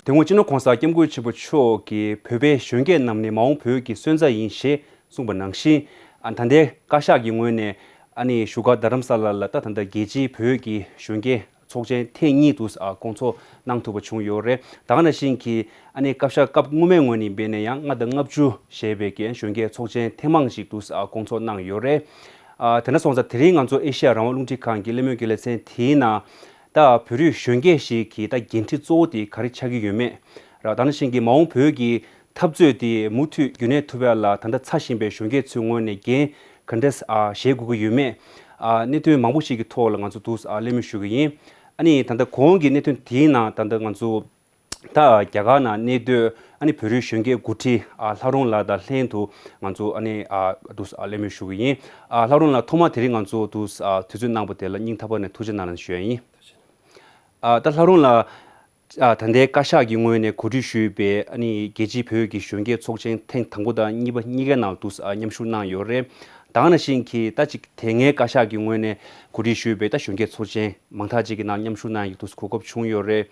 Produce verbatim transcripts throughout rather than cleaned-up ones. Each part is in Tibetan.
དེ་སྔོན་སྤྱི་ནོར་༸གོང་ས་༸སྐྱབས་མགོན་ཆེན་པོ་མཆོག་གིས་བོད་པའི་གཞོན་སྐྱེས་རྣམས་ནི་མ་འོངས་བོད་ཀྱི་སོན་རྩ་ཡིན་ཞེས་གསུངས་པ་ནང་བཞིན། ཨ་ད་ལྟའི་བཀའ་ཤག་གི་ངོས་ནས་ཨ་ནི་བཞུགས་སྒར་རྡ་རམ་ས་ལ་ལ་ད་ད་ལྟ་རྒྱལ་སྤྱིའི་བོད་ཀྱི་གཞོན་སྐྱེས་ཚོགས་ཆེན་ཐེངས་གཉིས་དུ་ཨ་སྐོང་ཚོགས་གནང་ཐུབ་པ་བྱུང་ཡོད་རེད། ད་ག་ནང་བཞིན་གྱི་ཨ་ནི་བཀའ་ཤག་སྐབས་སྔོན་མའི་ངོས་ནས་འབད་ནས་ཡང་ལྔ་དང་ལྔ་བཅུ་ཞེས་པའི་གི་གཞོན་སྐྱེས་ཚོགས་ཆེན་ཐེངས་མང་ཞིག་ཏུ་ཨ་སྐོང་ཚོགས་གནང་ཡོད་རེད། ཨ་དེ་འདྲ་སོང་ཙང་དེ་རིང་ང་ཚོ་ཨེ་ཤེ་ཡ་རང་དབང་རླུང་འཕྲིན་ཁང་གི་གླེང་མོལ་གྱི་ལེ་ཚན་དེའི་ནང་ད་བོད་རིགས་གཞོན་སྐྱེས་ཤིག་གི་ད་འགན་འཁྲི་གཙོ་བོ་དེ་ག་རེ་ཆགས་ཀྱི་ཡོད་མེད་ར། ད་ནང་བཞིན་གྱི་མ་འོངས་བོད་ཀྱི་འཐབ་རྩོད་དེ་མུ་མཐུད་རྒྱུན་གནས་ཐུབ་ཡ་ལ་ད་ལྟ་འཚར་བཞིན་པའི་གཞོན་སྐྱེས་ཚོའི་ངོས་ནས་འགན་ག་འདྲས་ཨ་བཞེས་དགོས་ཀྱི་ཡོད་མེད། ཨ་གནད་དོན་མང་པོ་ཞིག་གི་ཐོག་ལ་ང་ཚོ་འདུག་ཨ་གླེང་མོལ་ཞུ་གི་ཡིན། ཨ་ནི་ད་ལྟ་གོང་གི་གནད་དོན་དེའི་ནང་ད་ལྟ་ང་ཚོ་ད་རྒྱ་གར་ནང་གནས་སྡོད་ཨ་ནི་བོད་རིགས་གཞོན་སྐྱེས་འགོ་ཁྲིད་ཨ་ལྷ་རུང་ལགས་དང་ལྷན་དུ་ང་ཚོ་ཨ་ནི་ཨ་འདུག་ཨ་གླེང་མོལ་ཞུ་གི་ཡིན། ཨ་ལྷ་རུང་ལགས་ཐོག་མར་དེ་རིང་ང་ཚོ་འདུག་ཨ་དུས་ཚོད་གནང་བ་དེ་ལ་སྙིང་ཐག་པ་ནས་ཐུགས་རྗེ་གནང་ཞུ་ཡ་ཡིན། ཨ་ད་ལྷ་རུང་ལགས། ཨ་ད་ལྟའི་བཀའ་ཤག་གི་ངོས་ནས་གོ་སྒྲིག་ཞུས་པའི་ཨ་ནི་རྒྱལ་སྤྱིའི་བོད་ཀྱི་གཞོན་སྐྱེས་ཚོགས་ཆེན་ཐེངས་དང་པོ་དང་གཉིས་པ་གཉིས་ཀའི་ནང་དུ་ཨ་མཉམ་ཞུགས་གནང་ཡོད་རེད། ད་ག་ནང་བཞིན་གྱི་ད་ཅིག་དེ་སྔའི་བཀའ་ཤག་གི་ངོས་ནས་གོ་སྒྲིག་ཞུས་པའི་ད་གཞོན་སྐྱེས་ཚོགས་ཆེན་མང་དག་ཅིག་གི་ནང་མཉམ་ཞུགས་གནང་ཡག་ཏུ་གོ་སྐབས་བྱུང་ཡོད་རེད།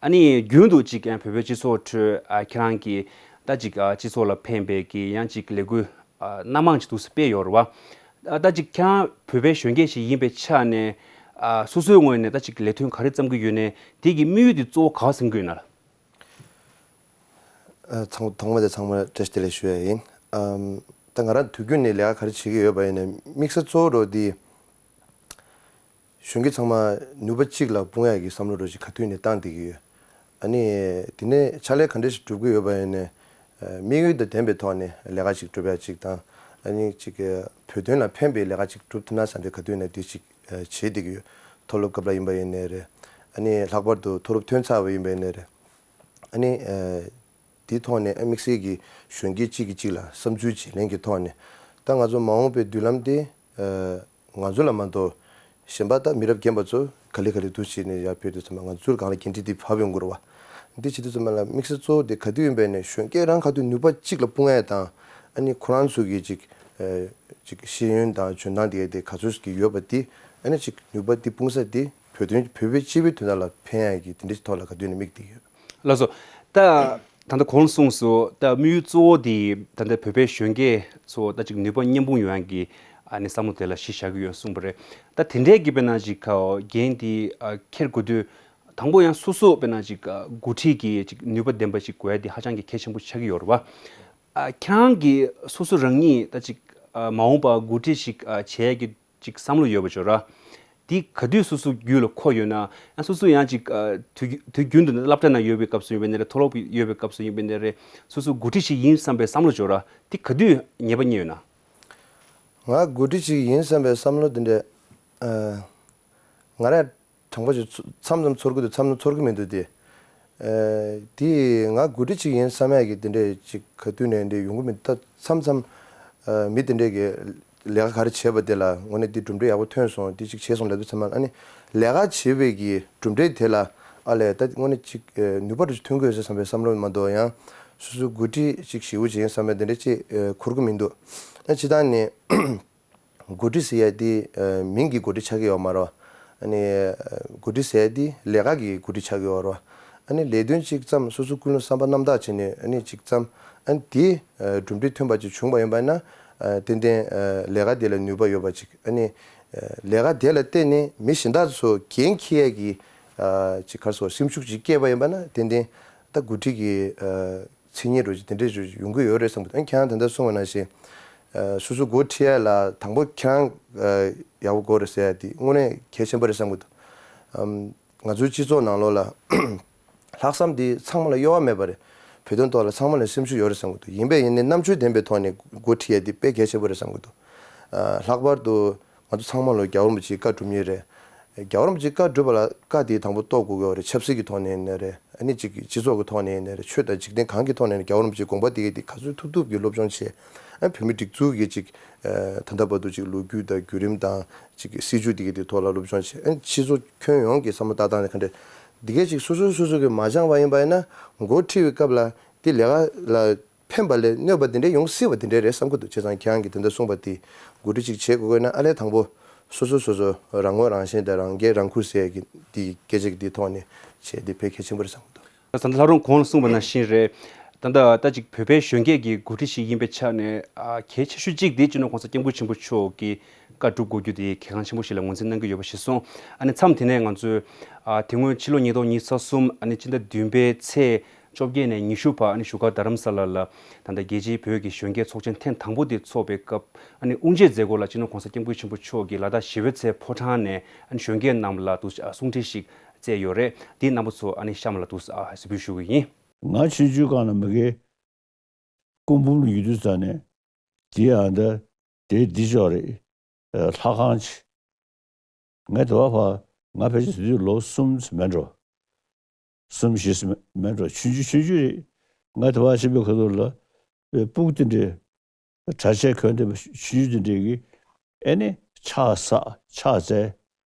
ཨ་ནི་རྒྱུན་དུ་ཅིག་ཡང་བོད་པའི་སྤྱི་ཚོགས་ཁྲོད་ཨ་ཁྱེད་རང་གིས་ད་ཅིག་ཨ་སྤྱི་ཚོགས་ལ་ཕན་པའི་གི་ཡང་ཅིག་ལས་འགུལ་ཨ་སྣ་མང་ཅིག་ཏུ་སྤེལ་ཡོད་རེད་བ། ཨ་ད་ཅིག་ཁྱེད་རང་བོད་པའི་གཞོན་སྐྱེས་ཤིག་ཡིན་པའི་ཆ་ནས་ཨ་སོ་སོའི་ངོས་ནས་ད་ཅིག་ལས་དོན་ག་རེ་བརྩམ་གྱི་ཡོད་ནའི་དེ་གི་དམིགས་ཡུལ་དེ་གཙོ་བོ་ག་པར་འཛིན་གྱི་ཡོད་ན་ལགས། ཨ་ཚང་ཐོག་མ་དེ་ཚང་མར་བཀྲ་ཤིས་བདེ་ལེགས་ཞུ་ཡ་ཡིན། ཨམ་ད་ང་རང་དུས་རྒྱུན་ནས་ལས་ཀ་ག་རེ་བྱེད་ཀྱི་ཡོད་པ་ཡིན་ནའི་དམིགས་ས་གཙོ་བོ་རོ་དེ། གཞོན་སྐྱེས་ཚང་མ་ནུས་པ་གཅིག་ལ་སྤུངས་ཡག་གི་བསམ་བློ་རོ་ཞིག་ག་དུས་ནས་བཏང་བསྡད་ཀྱི་ཡོད། ཨ་ནི་དེ་ནས་ཕྱག་ལས་ག་འདྲ་ཞིག་སྒྲུབ་ཀྱི་ཡོད་པ་ཡིན་ནའི་དམིགས་ཡུལ་དང་ལྡན་པའི་ཐོག་ནས་ལས་ཀ་ཞིག་སྒྲུབ་ཡག་ཅིག་དང་། ཨ་ནི་ཅིག་བོད་དོན་ལ་ཕན་པའི་ལས་ཀ་ཅིག་སྒྲུབ་ཐུབ་ན་བསམ་སྟེ་ག་དུས་ནས་དེ་ཞིག་བྱེད་བསྡད་ཀྱི་ཡོད། མཐོ་སློབ་སྐབས་ལ་ཡིན་པ་ཡིན་ནའི་རེད། ཨ་ནི་ལྷག་པར་དུ་མཐོ་སློབ་ཐོན་ཚར་བ་ཡིན་པ་ཡིན་ནའི་རེད། ཨ་ནི་དེའི་ཐོག་ནས་དམིགས་བསལ་གྱི་གཞོན་སྐྱེས་གཅིག་གིས་གཅིག་ལ་བསམ་ཚུལ་བརྗེ་ལེན་གྱི་ཐོག་ནས་ད་ང་ཚོ་མ་འོངས་པའི་མདུན་ལམ་དེ་ང་ཚོ་ལ་མ་གཏོགས་གཞན་པ་ད་མི་རབས་རྒན་པ་ཚོ་ག་ལེ་ག་ལེ་འདུག་བྱས་ནས་ཡར་ཕེབས་དུས་ཙམ་པ་ང་ཚོའི་སྒང་ལ་འགན་འཁྲི་དེ་བབས་ཡོང་གི་རེད་བ། འདི་བྱེད་དུས་ཙམ་པ་ལ་དམིགས་བསལ་གཙོ་བོ་དེ་ག་དུས་ཡིན་པའི་ནས་གཞོན་སྐྱེས་རང་ག་དུས་ནུས་པ་གཅིག་ལ་སྤུངས་ཡས་དང་ཨ་ནི་ཁོ་རང་ཚོ་གི་ཅིག་ཅིག་ཤེས་ཡོན་དང་འཇོན་ཐང་དེ་ག་དེ་ག་ཚོད་ཀྱི་ཡོད་པ་དེ་ཨ་ནི་ཅིག་ནུས་པ་དེ་སྤུངས་ས་དེ་བོད་དོན་བོད་པའི་སྤྱི་པའི་དོན་དག་ལ་ཕན་ཡས་ཀྱི་དེ་འདྲའི་ཐོག་ལ་ག་དུས་ནས་དམིགས་བསྡད་ཡོད། ལགས་སོ། ད་ད་ལྟ་གོང་གསུངས་སོ། ད་དམིགས་ཡུལ་གཙོ་བོ་དེ་ད་ལྟ་བོད་པའི་གཞོན་སྐྱེས་ཚོ་ད་ཅིག་ནུས་པ་མཉམ་སྤུངས་ཡོང་ཡག་གི་ཨ་ནི་བསམ་བློ་དེ་ལ་གཞི་བཞག་གི་ཡོད་གསུངས་པ་རེད། ད་དེ་འདྲའི་གི་དཔེར་ན་ཅིག་ག་འགན་དེ་ཨ་འཁྱེར་དགོས་དུས་དང་པོ་ཡང་སོ་སོ་དཔེར་ན་ཅིག་ཨ་འགོ་ཁྲིད་ཀྱི་ཅིག་ནུས་པ་ལྡན་པ་ཞིག་དགོས་ཡ་དེ་ཧ་ཅང་གི་གལ་ཆེན་པོ་ཆགས་ཀྱི་ཡོད་རེད་བ། ཨ་ཁྱེད་རང་གིས་སོ་སོ་རང་ཉིད་ད་ཅིག་ཨ་མ་འོངས་པ་འགོ་ཁྲིད་ཞིག་ཨ་བྱེད་ཡ་གི་ཅིག་བསམ་བློ་ཡོད་པ་ཅིག་ཡོད་ར། འདི་ག་དུས་སོ་སོ་རྒྱུད་ལ་འཁོར་ཡོད་ན་ཡང་སོ་སོ་ཡང་ཅིག་ཨ་དུས་དུས་རྒྱུན་དུ་སློབ་གྲྭ་ནང་ཡོད་པའི་སྐབས་སུ་ཡིན་པ་ཡིན་ནའི་རེད། མཐོ་སློབ་ཡོད་པའི་སྐབས་སུ་ཡིན་པ་ཡིན་ནའི་རེད། སོ་སོ་འགོ་ཁྲིད་ཞིག་ཡིན་བསམ་པའི་བསམ་བློ་ཅིག་ཡོད་ར། འདི་ག་དུས་ངེས་པ་རྙེད་ཡོད་ན། ང་འགོ་ཁྲིད་ཅིག་ཡིན་བསམ་པའི་བསམ་བློ་དེ་འདྲ་ཨ་ང་རང་དྲང་པོ་ཞིག་མཚམས་མཚམས་ཚོར་གི་འདུག་མཚམས་མཚམས་ཚོར་གི་མི་འདུག་སྟེ། ཨ་དེ་ང་འགོ་ཁྲིད་ཅིག་ཡིན་བསམ་ཡག་གི་དེ་འདྲ་ཅིག་ག་དུས་ནས་འདྲ་ཡོང་གི་མི་འདུག་ད་མཚམས་མཚམས་ཨ་མི་དེ་འདྲས་ཀྱིས་ལས་ཀ་ག་རེ་བྱས་པ་དེ་ལ་དངོས་གནས་འདི་གྲུབ་འབྲས་ཡག་པོ་ཐོན་སོང་། འདི་ཅིག་བྱས་སོང་ལབ་དུས་ཙམ་པ་ཨ་ནི་ལས་ཀ་བྱས་པའི་གི་གྲུབ་འབྲས་དེ་ལ་ཨ་ལས་ད་དངོས་གནས་ཅིག་ཨ་ནུས་པ་འདྲ་ཅིག་ཐོན་གི་ཡོད་ཟེར་བསམ་པའི་བསམ་བློ་མ་གཏོགས་ཡང་སོ་སོའི་འགོ་ཁྲིད་ཅིག་ཞེ་པོ་ཅིག་ཡིན་བསམ་པའི་དེ་འདྲ་ཅིག་ཨ་འཁོར་གི་མི་འདུག་ཨ་སྤྱིར་བཏང་ནས། འགོ་ཁྲིད་ཟེར་ཡ་དེ་ཨ་མིང་གི་འགོ་ཁྲིད་ཆགས་ཀྱི་ཡོད་མ་རེད། ཨ་ནི་ཨ་འགོ་ཁྲིད་ཟེར་ཡ་དེ་ལས་ཀ་གི་འགོ་ཁྲིད་ཆགས་ཀྱི་ཡོད་རེད། ཨ་ནི་ལས་དོན་གཅིག་བརྩམས་སོ་སོ་ཀུན་སློང་བསམ་པ་རྣམ་དག་བྱས་ནས་ཨ་ནི་གཅིག་བརྩམས་ཨ་ནི་དེ་ཨ་གྲུབ་འབྲས་ཐོན་པ་ཅིག་བྱུང་བ་ཡིན་པ་ན་ཨ་ཏན་ཏན་ཨ་ལས་ཀ་དེ་ལ་ནུས་པ་ཡོད་པ་ཅིག་ཨ་ནི་ཨ་ལས་ཀ་དེ་ལ་བརྟེན་ནས་མི་གཞན་དག་ཚོ་འགན་འཁྱེར་ཡ་གི་ཨ་ཅིག་ག་རེ་ཟེར་སེམས་ཤུགས་ཅིག་སྐྱེས་པ་ཡིན་པ་ན་ཏན་ཏན་ད་འགོ་ཁྲིད་ཀྱི་ཨ་མཚན་སྙན་རོ་ཅིག་དེ་འདྲས་ཅིག་ཡོང་གི་ཡོད་རེད་བསམ་གི་འདུག་ཨ་ཁྱེད་རང་ད་ལྟ་གསུངས་པ་ནང་བཞིན་ཨ་སོ་སོ་འགོ་ཁྲིད་ཡ་ལ་དང་པོ་ཁྱེད་རང་ཨ་ཡག་པོ་དགོས་རེད་ཟེར་ཡ་དེ་དངོས་གནས་གལ་ཆེན་པོ་རེད་བསམ་གི་འདུག་ཨམ་ང་ཚོའི་སྤྱི་ཚོགས་ནང་ལོགས་ལ་ལྷག་བསམ་དེ་ཚང་མ་ལ་གཡོ་བ་མེད་པ་རེད། བོད་དོན་ཐོག་ལ་ཚང་མ་ལ་སེམས་ཤུགས་ཡོད་རེད་བསམ་གི་འདུག་ཡིན་པས་ཡིན་ནའི་རྣམ་དཔྱོད་ལྡན་པའི་ཐོག་ནས་འགོ་ཁྲིད་ཡ་དེ་དཔེ་གལ་ཆེན་པོ་རེད་བསམ་གི་འདུག་ཨ་ལྷག་པར་དུ་ང་ཚོ་ཚང་མ་ལོ་རྒྱལ་བ་རིན་པོ་ཆེའི་བཀའ་སྒྲུབ་མཁན་རེད། རྒྱལ་བ་རིན་པོ་ཆེའི་བཀའ་སྒྲུབ་པ་ལ་བཀའ་དེ་དང་པོ་རྟོགས་དགོས་ཀྱི་ཡོད་རེད། ཆབ་སྲིད་ཀྱི་ཐོག་ནས་ཡིན་ནའི་རེད། ཨ་ནི་གཅིག་གི་སྤྱི་ཚོགས་ཀྱི་ཐོག་ནས་ཡིན་ནའི་རེད། ཆོས་དང་འཇིག་རྟེན་གང་གི་ཐོག་ནས་ཡིན་ནའི་རྒྱལ་བ་རིན་པོ་ཆེའི་དགོངས་པ་དེ་གའི་དེ་ག་ཚོད་ཐུབ་ཐུབ་ཀྱི་སློབ་སྦྱོང་བྱས། ཨ་བོད་མི་སྒྲིག་འཛུགས་ཀྱི་གཅིག་ཨ་ད་ལྟ་བར་དུ་གཅིག་ལོ་རྒྱུས་དང་བརྒྱུད་རིམ་དང་གཅིག་སྲིད་བྱུས་དེ་གའི་དེ་ཐོག་ལ་སློབ་སྦྱོང་བྱས། ཨ་ནི་སྤྱི་ཚོགས་ཁྱོན་ཡོངས་ཀྱི་བསམ་བློ་བཏང་སྟངས་ནི་ག་འདྲ་འདི་གའི་གཅིག་སོ་སོ་སོ་སོ་གི་མ་སྦྱངས་པ་ཡིན་པ་ཡིན་ན་འགོ་ཁྲིད་པའི་སྐབས་ལ་དེ་ལས་ཀ་ལ་ཕན་པ་ལས་གནོད་པ་དེ་འདྲའི་ཡོང་སྲིད་པ་དེ་འདྲའི་རེད་བསམ་གི་འདུག་བྱས་ཙང་ཁྱེད་རང་གིས་དེ་འདྲ་གསུངས་པ་དེ་འགོ་ཁྲིད་ཅིག་བྱེད་དགོས་དགོས་ན་ཨ་ལས་དང་པོ་སོ་སོ་སོ་སོ་རང་ངོས་རང་བཞིན་དང་རང་འགན་རང་འཁུར་ཟེར་ཡ་གི་དེ་སྐད་ཆ་གི་དེ་ཐོག་ནས་བྱས་དེ་དཔེ་གལ་ཆེན་པོ་རེད་བསམ་གི་འདུག་ད་ལྟ་ལྷ་རུང་གོང་ལ་གསུངས་པ་ནང་བཞིན་རེད། ད་ལྟ་ད་ཅིག་བོད་པའི་གཞོན་སྐྱེས་ཀྱི་འགོ་ཁྲིད་ཞིག་ཡིན་པའི་ཆ་ནས་ཨ་གལ་ཆེ་ཤོས་གཅིག་དེ་སྤྱི་ནོར་༸གོང་ས་༸སྐྱབས་མགོན་ཆེན་པོ་མཆོག་གི་བཀའ་སྒྲུབ་དགོས་རྒྱུ་དེ་གལ་འགངས་ཆེན་པོ་ཞིག་ལ་ངོས་འཛིན་གནང་གི་ཡོད་པ་ཞིག་སོང་། ཨ་ནི་མཚམས་དེ་ནས་ང་ཚོས་ཨ་དེ་སྔོན་ཕྱི་ལོ་ཉིས་སྟོང་ཉི་ཤུ་རྩ་གསུམ་ཨ་ནི་སྤྱི་ཟླ་བདུན་པའི་ཚེས་བཅོ་བརྒྱད་ནས་ཉི་ཤུ་བར་ཨ་ནི་བཞུགས་སྒར་རྡ་རམ་ས་ལ་ལ་ད་ལྟ་རྒྱལ་སྤྱིའི་བོད་ཀྱི་གཞོན་སྐྱེས་ཚོགས་ཆེན་ཐེངས་དང་པོ་དེ་འཚོགས་པའི་སྐབས་ཨ་ནི་དབུ་འབྱེད་མཛད་སྒོ་ལ་སྤྱི་ནོར་༸གོང་ས་༸སྐྱབས་མགོན་ཆེན་པོ་མཆོག་གིས་ལ་དྭགས་ཞི་བའི་ཚལ་ཕོ་བྲང་ནས་ཨ་ནི་གཞོན་སྐྱེས་རྣམས་ལ་དུ་གསུང་འཕྲིན་ཞིག་བསྩལ་ཡོད་རེད། དེའི་རྣམ་པ་ཚོ་ཨ་ནི་གཤམ་ལ་དུ་ཨ་གཟིགས་འབུལ་ཞུ་གི་ཡིན། ང་ཆུང་ཆུང་སྒང་ལ་མ་གི་སྐུ་འབུམ་ལ་ཡོད་དུས་ཙང་ནས་དེ་ཨ་འདྲ་དེ་འདི་ཅོག་རེད། ལྷ་ཁང་ཆེ། ང་དེ་བ་ཕ་ང་ཕལ་ཆེར་དེ་དུས་ལོ་གསུམ་ཙམ་མེད་འགྲོ། གསུམ་བཞི་ཙམ་མེད་འགྲོ། ཆུང་ཆུང་ཆུང་ཆུང་རེད། ང་དེ་བ་ཕྱིན་པའི་ཁ་ཐུག་ལ་སྤུ་གུ་དེ་འདྲའི་གྲྭ་ཆས་གོན་བསྡད་པ་ཆུང་ཆུང་དེ་འདྲས་ཀྱིས་ཨེ་ནི་ཕྱག་བསགས་ཕྱག་བཙལ།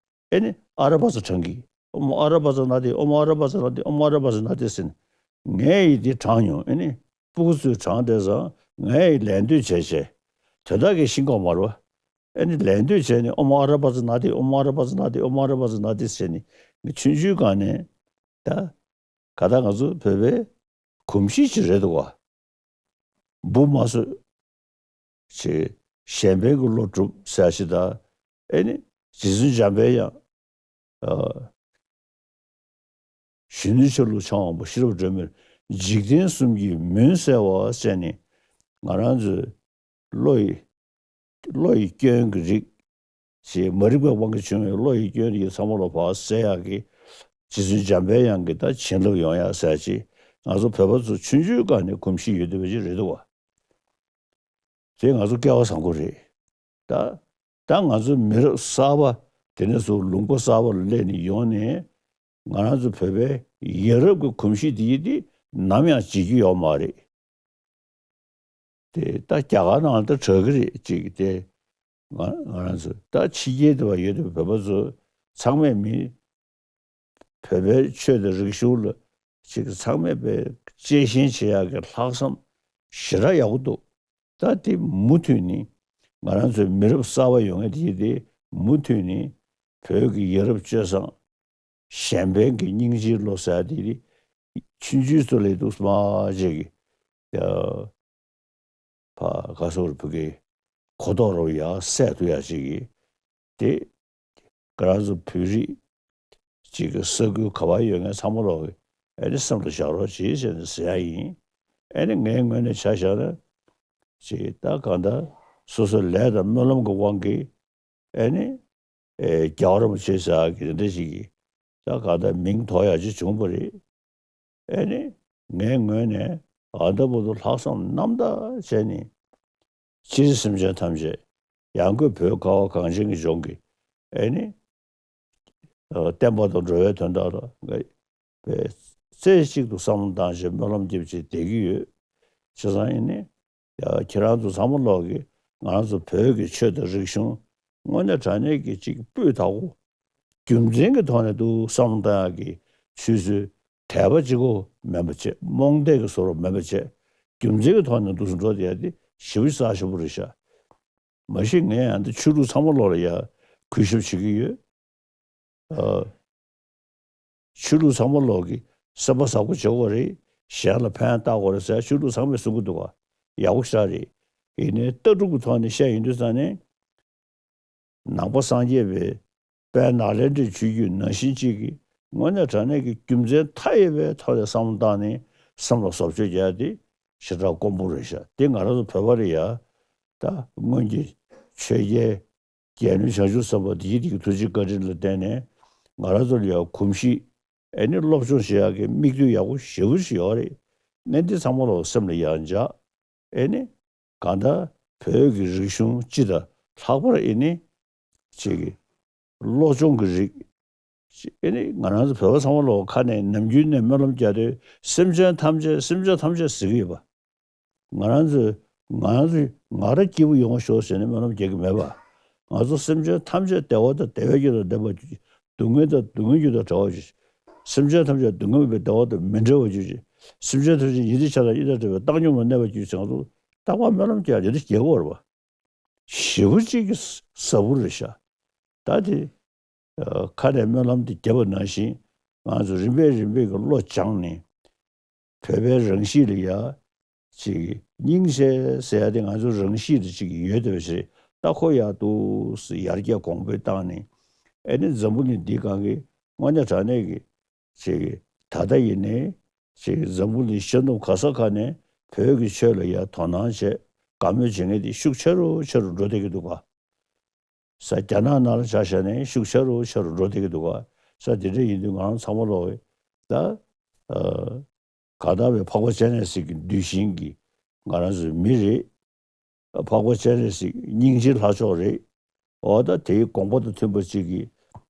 ཨེ་ནི་ཨ་ར་པ་ཙ་བགྲང་གི། ཨོ་མོ་ཨ་ར་པ་ཙ་ན་དེ། ཨོ་མོ་ཨ་ར་པ་ཙ་ན་དེ། ཨོ་མོ་ཨ་ར་པ་ཙ་ན་དེ་ཟེར་ནས་ངས་ཡི་དེ་བགྲང་མྱོང་། ཨེ་ནི་སྤུ་གུ་ཚོས་བགྲང་བསྡད་ཙང་ངས་ཡི་ལད་ཟློས་བྱས་བྱས། དོན་དག་གི་ཤེས་ཀྱི་ཡོད་མ་རེད་པ། ཨེ་ནི་ལད་ཟློས་བྱས་ནས་ཨོ་མོ་ཨ་ར་པ་ཙ་ན་དེ། ཨོ་མོ་ཨ་ར་པ་ཙ་ན་དེ། ཨོ་མོ་ཨ་ར་པ་ཙ་ན་དེ་ཟེར་ནས་ངས་ཆུང་ཆུང་སྒང་ནས་ད། ག་ད་ང་ཚོ་བོད་པའི་གོམས་གཤིས་ཅིག་རེད་འདུག་ག། འབུ་མ་གསོད་ཅེས་གཞན་ཕན་གྱི་བློ་སྒྲུབ་ཟེར་ཞིག་དང་། ཨེ་ནི་རྗེ་བཙུན་འཇམ་པའི་དབྱངས། ཨ། གཞོན་ནུའི་ཆ་ལུགས་འཆང་དབང་པོ་ཤེས་རབ་སྒྲོན་མེར་འཇིག་རྟེན་གསུམ་གྱི་མུན་བསལ་བ་ཟེར་ནས་ང་རང་ཚོའི་བློ་ཡི་བློ་ཡི་སྐྱོན་གྱི་རིགས་ཞེས་མ་རིག་པའི་དབང་གིས་བྱུང་བའི་བློ་ཡི་སྐྱོན་རིགས་ཚང་མ་ལ་བག་བསལ་ཡག་གི་རྗེ་བཙུན་འཇམ་པའི་དབྱངས་ཀྱི་ད་བྱིན་རླབས་ཡོང་ཡག་ཟེར་ཅིག་ང་ཚོ་བོད་པ་ཚོ་ཆུང་ཆུང་སྒང་ནས་གོམས་གཤིས་ཡོད་བསྡད་པ་ཅིག་རེད་འདུག་བ། དེ་ང་ཚོ་སྐལ་བ་བཟང་པོ་རེད། ད་ད་ང་ཚོ་མི་རབས་གསར་པ་དེ་ནས་བཟུང་ལུང་པ་གསར་པ་ལ་སླེབས་ནས་ཡོང་ནས་ང་རང་ཚོ་བོད་པའི་ཡ་རབས་ཀྱི་གོམས་གཤིས་དེ་ཡིན་དེ་ནམ་ཡང་བརྗེད་རྒྱུ་ཡོད་མ་རེད། དེ་ད་རྒྱ་གར་ནང་ལ་ད་གྲགས་ཀྱི་རེད་ཅིག་དེ། ང་ང་རང་ཚོ་ད་ཕྱི་རྒྱལ་དུ་བ་ཡོད་དུས་བོད་པ་ཚོ་ཚང་མས་མི་བོད་པའི་ཆོས་དང་རིག་གཞུང་ལ་ཅིག་ཚང་མས་པའི་གཅེས་ཞེན་བྱེད་ཡག་གི་ལྷག་བསམ་ཞེ་དྲག་ཡག་པོ་འདུག། ད་དེ་མུ་མཐུད་ནས་ང་རང་ཚོའི་མི་རབས་གསར་པ་ཡོང་མཁན་དེ་དེ་མུ་མཐུད་ནས་བོད་ཀྱི་ཡ་རབས་སྤྱོད་བཟང་། གཞན་ཕན་གྱི་སྙིང་རྗེའི་བློ་ཟེར་དེ་རེད། ཆུང་ཆུང་ཚོ་ལས་འདུག་སྨྲ་བྱེད་ཀྱི། ཕ་ག་སོགས་བུ་གའི་གོ་རྟོགས་རོ་ཡ་སད་དུ་ཡ་ཅིག་གི། དེ་ང་རང་ཚོ་བོད་རིགས་ཅིག་གི་ས་ཁུལ་ག་བ་ཡོད་མཁན་ཚང་མ་ལོག་གི་ཨེ་ནི་སེམས་ལ་བཞག་རོགས་གྱིས་ཟེར་ནས་ཟེར་ཡ་ཡིན། ཨེ་ནི་ངའི་ངོས་ནས་ཆ་བཞག་ན་ཅིག་ད་གང་ལྟར་སོ་སོའི་ལས་དང་སྨོན་ལམ་གྱི་དབང་གིས། ཨེ་ནི། ཨེ་རྒྱལ་བ་རིན་པོ་ཆེ་ཟེར་གི་འདི་འདྲ་ཞིག་གིས་ད་ག་ད་མིང་ཐོགས་ཡག་ཅིག་བྱུང་བ་རེད། ཨེ་ནི། ངའི་ངོས་ནས་ཨ་ད་བར་དུ་ལྷག་བསམ་རྣམ་དག་བྱས་ནས་སྤྱིར་སེམས་ཅན་ཐམས་ཅད་ཡང་སྒོས་བོད་ཁ་བ་གངས་ཅན་གྱི་ལྗོངས་ཀྱི་ཨེ་ནི། བསྟན་པ་དང་འགྲོ་བའི་དོན་དག་ལ་ངས་རྩེ་གཅིག་ཏུ་བསམ་བློ་བཏང་བྱས་སྨོན་ལམ་རྒྱབ་བྱས་བསྡད་ཀྱི་ཡོད། བྱས་ཙང་ཨེ་ནི། ཡ་ཁྱེད་རང་ཚོ་ཚང་མ་ལོག་གིས་ང་རང་ཚོ་བོད་ཀྱི་ཆོས་དང་རིག་གཞུང་དངོས་གནས་དྲང་གནས་ཀྱི་གཅིག་སྤུས་དག་པོ་རྒྱུ་མཚན་གྱི་ཐོག་ནས་འདུག་བསམ་བློ་བཏང་ཡག་གི་ཆུ་ཚོད་དལ་པ་གཅིག་པོ་མེད་པ་བྱས། རྨོངས་དད་ཀྱི་བཟོ་འདྲ་མེད་པ་བྱས། རྒྱུ་མཚན་གྱི་ཐོག་ནས་འདུག་སེ་འགྲོ་བསྡད་ཡག་དེ་ཞེ་པོ་རྩ་ཆེན་པོ་རེད་ཤག། མ་གཞི་ངས་ཡང་འདི་ཆོས་ལུགས་ཚང་མ་ལོག་ལ་ཡ་གུས་ཞབས་བྱེད་ཀྱི་ཡོད། ཨ། ཆོས་ལུགས་ཚང་མ་ལོག་གིས་སེམས་པ་བཟང་པོ་བྱེད་དགོས་རེད། གཞན་ལ་ཕན་བཏགས་དགོས་རེད་ཟེར་ཆོས་ལུགས་ཚང་མས་གསུང་གི་འདུག་ག། ཡག་པོ་ཞེ་དྲག་རེད། ཡིན་ནའི་ལྟ་གྲུབ་ཀྱི་ཐོག་ནས་བཤད་ཡོང་དུས་ཙང་ནས། ནང་པ་སངས་རྒྱས་པའི་དཔལ་ནཱ་ལེནྡྲའི་ཆོས་བརྒྱུད་ནང་བཞིན་གཅིག་གིས་དངོས་གནས་དྲང་གནས་ཀྱི་རྒྱུ་མཚན་མཐའ་ཡས་པའི་ཐོག་ནས་བསམ་བློ་བཏང་ནས་སེམས་ལ་བཟོ་བཅོས་རྒྱག་ཡ་དེ་ཞེ་དྲག་དཀོན་པོ་རེད་ཤག། དེ་ང་རང་ཚོ་བོད་པ་རེད་ཡ། ད་སྔོན་གྱི་ཆོས་རྒྱལ། རྒྱལ་བློན་བྱང་ཆུབ་སེམས་དཔའ་དེ་ཡི་དེ་གི་ཐུགས་རྗེ་བཀའ་དྲིན་ལ་བརྟེན་ནས་ང་རང་ཚོ་ལ་ཡང་གོམས་གཤིས་ཨེ་ནི་སློབ་སྦྱོང་བྱེད་ཡག་གི་མིག་ལྟོས་ཡག་པོ་ཞེ་པོ་ཞིག་ཡོད་རེད། ངས་འདི་ཚང་མ་ལ་སེམས་ལ་ཡང་འཇགས། ཨེ་ནི་གང་ལྟར་བོད་ཀྱི་རིག་གཞུང་སྤྱི་དང་ལྷག་པར་ཨེ་ནི་ཅིག་གི་བློ་སྦྱོང་གི་རིགས་ཨེ་ནི་ང་རང་ཚོ་བོད་པ་ཚང་མ་ལ་ཁ་ནས་ནམ་རྒྱུན་ནས་སྨོན་ལམ་རྒྱག་དུས་སེམས་ཅན་ཐམས་ཅད་སེམས་ཅན་ཐམས་ཅད་ཟེར་གྱི་ཡོད་པ། ང་རང་ཚོས་ང་རང་ཚོས་ང་རང་སྐྱིད་པོ་ཡོང་བ་ཤོག་ཟེར་ནས་སྨོན་ལམ་རྒྱག་གི་མེད་པ། ང་ཚོ་སེམས་ཅན་ཐམས་ཅད་བདེ་བ་དང་བདེ་བའི་རྒྱུ་དང་ལྡན་པར་གྱུར་ཅིག། སྡུག་བསྔལ་དང་སྡུག་བསྔལ་རྒྱུ་དང་བྲལ་བར་གྱུར་ཅིག། སེམས་ཅན་ཐམས་ཅད་སྡུག་བསྔལ་མེད་པའི་བདེ་བ་དང་མི་འབྲལ་བར་གྱུར་ཅིག། སེམས་ཅན་ཐམས་ཅད་ཡིད་བདེ་ཆགས་སྡང་གཉིས་དང་བྲལ་བའི་བཏང་སྙོམས་ལ་གནས་པར་གྱུར་ཅིག། ང་ཚོ་རྟག་པར་སྨོན་ལམ་རྒྱག་ཡ་དེ་རྒྱག་དགོས་རེད་པ། ཞེ་པོ་ཅིག་གི་ཟབ་པོ་རེད་ཤག། ད་དེ། ཨ། ཁ་ནས་སྨོན་ལམ་དེ་བརྒྱབ་པ་ནང་བཞིན་ང་ཚོ་རིམ་པས་རིམ་པས་ཀྱི་བློ་སྦྱངས་ནས་ བོད་པའི་རང་གཤིས་ལ་ཡ་ཅིག་སྙིང་རྗེ་ཟེར་ཡ་དེ་ང་ཚོ་རང་གཤིས་ལ་ཅིག་ཡོད་བསྡད་པ་ཞིག་རེད། ད་ཁོ་ཡག་འདུག་ཟེར་ཡར་རྒྱས་གོང་འཕེལ་བཏང་ནས། ཨེ་ནི་འཛམ་བུ་གླིང་འདི་སྒང་གི་དངོས་གནས་དྲང་གནས་ཀྱི་ཅིག་ད་ལྟ་ཡིན་ནའི་ཅིག་འཛམ་བུ་གླིང་ཤར་ནུབ་ག་ས་ག་ནས་བོད་ཀྱི་ཆོས་ལ་ཡ་དོ་སྣང་བྱེད་དགའ་མོས་བྱེད་མཁན་དེ་ཤུགས་ཆེ་རུ་ཆེ་རུ་འགྲོ་བསྡད་ཀྱི་འདུག་ག། ས་རྒྱ་ནག་ནང་ལ་ཆ་བཞག་ནས་ཤུགས་ཆེ་རུ་ཆེ་རུ་འགྲོ་བསྡད་ཀྱི་འདུག་ག། ས་དེ་འདྲ་ཡིན་དུས་ང་རང་ཚང་མ་ལོག་གི་ད་ཨ། གང་ལྟར་བའི་འཕགས་པ་སྤྱན་རས་གཟིགས་ཀྱི་གདུལ་ཞིང་གི་ང་རང་ཚོའི་མི་རེད། འཕགས་པ་སྤྱན་རས་གཟིགས་སྙིང་རྗེའི་ལྷ་མཆོག་རེད། འོ་ད་དེའི་དགོངས་པ་དང་མཐུན་པ་ཅིག་གིས་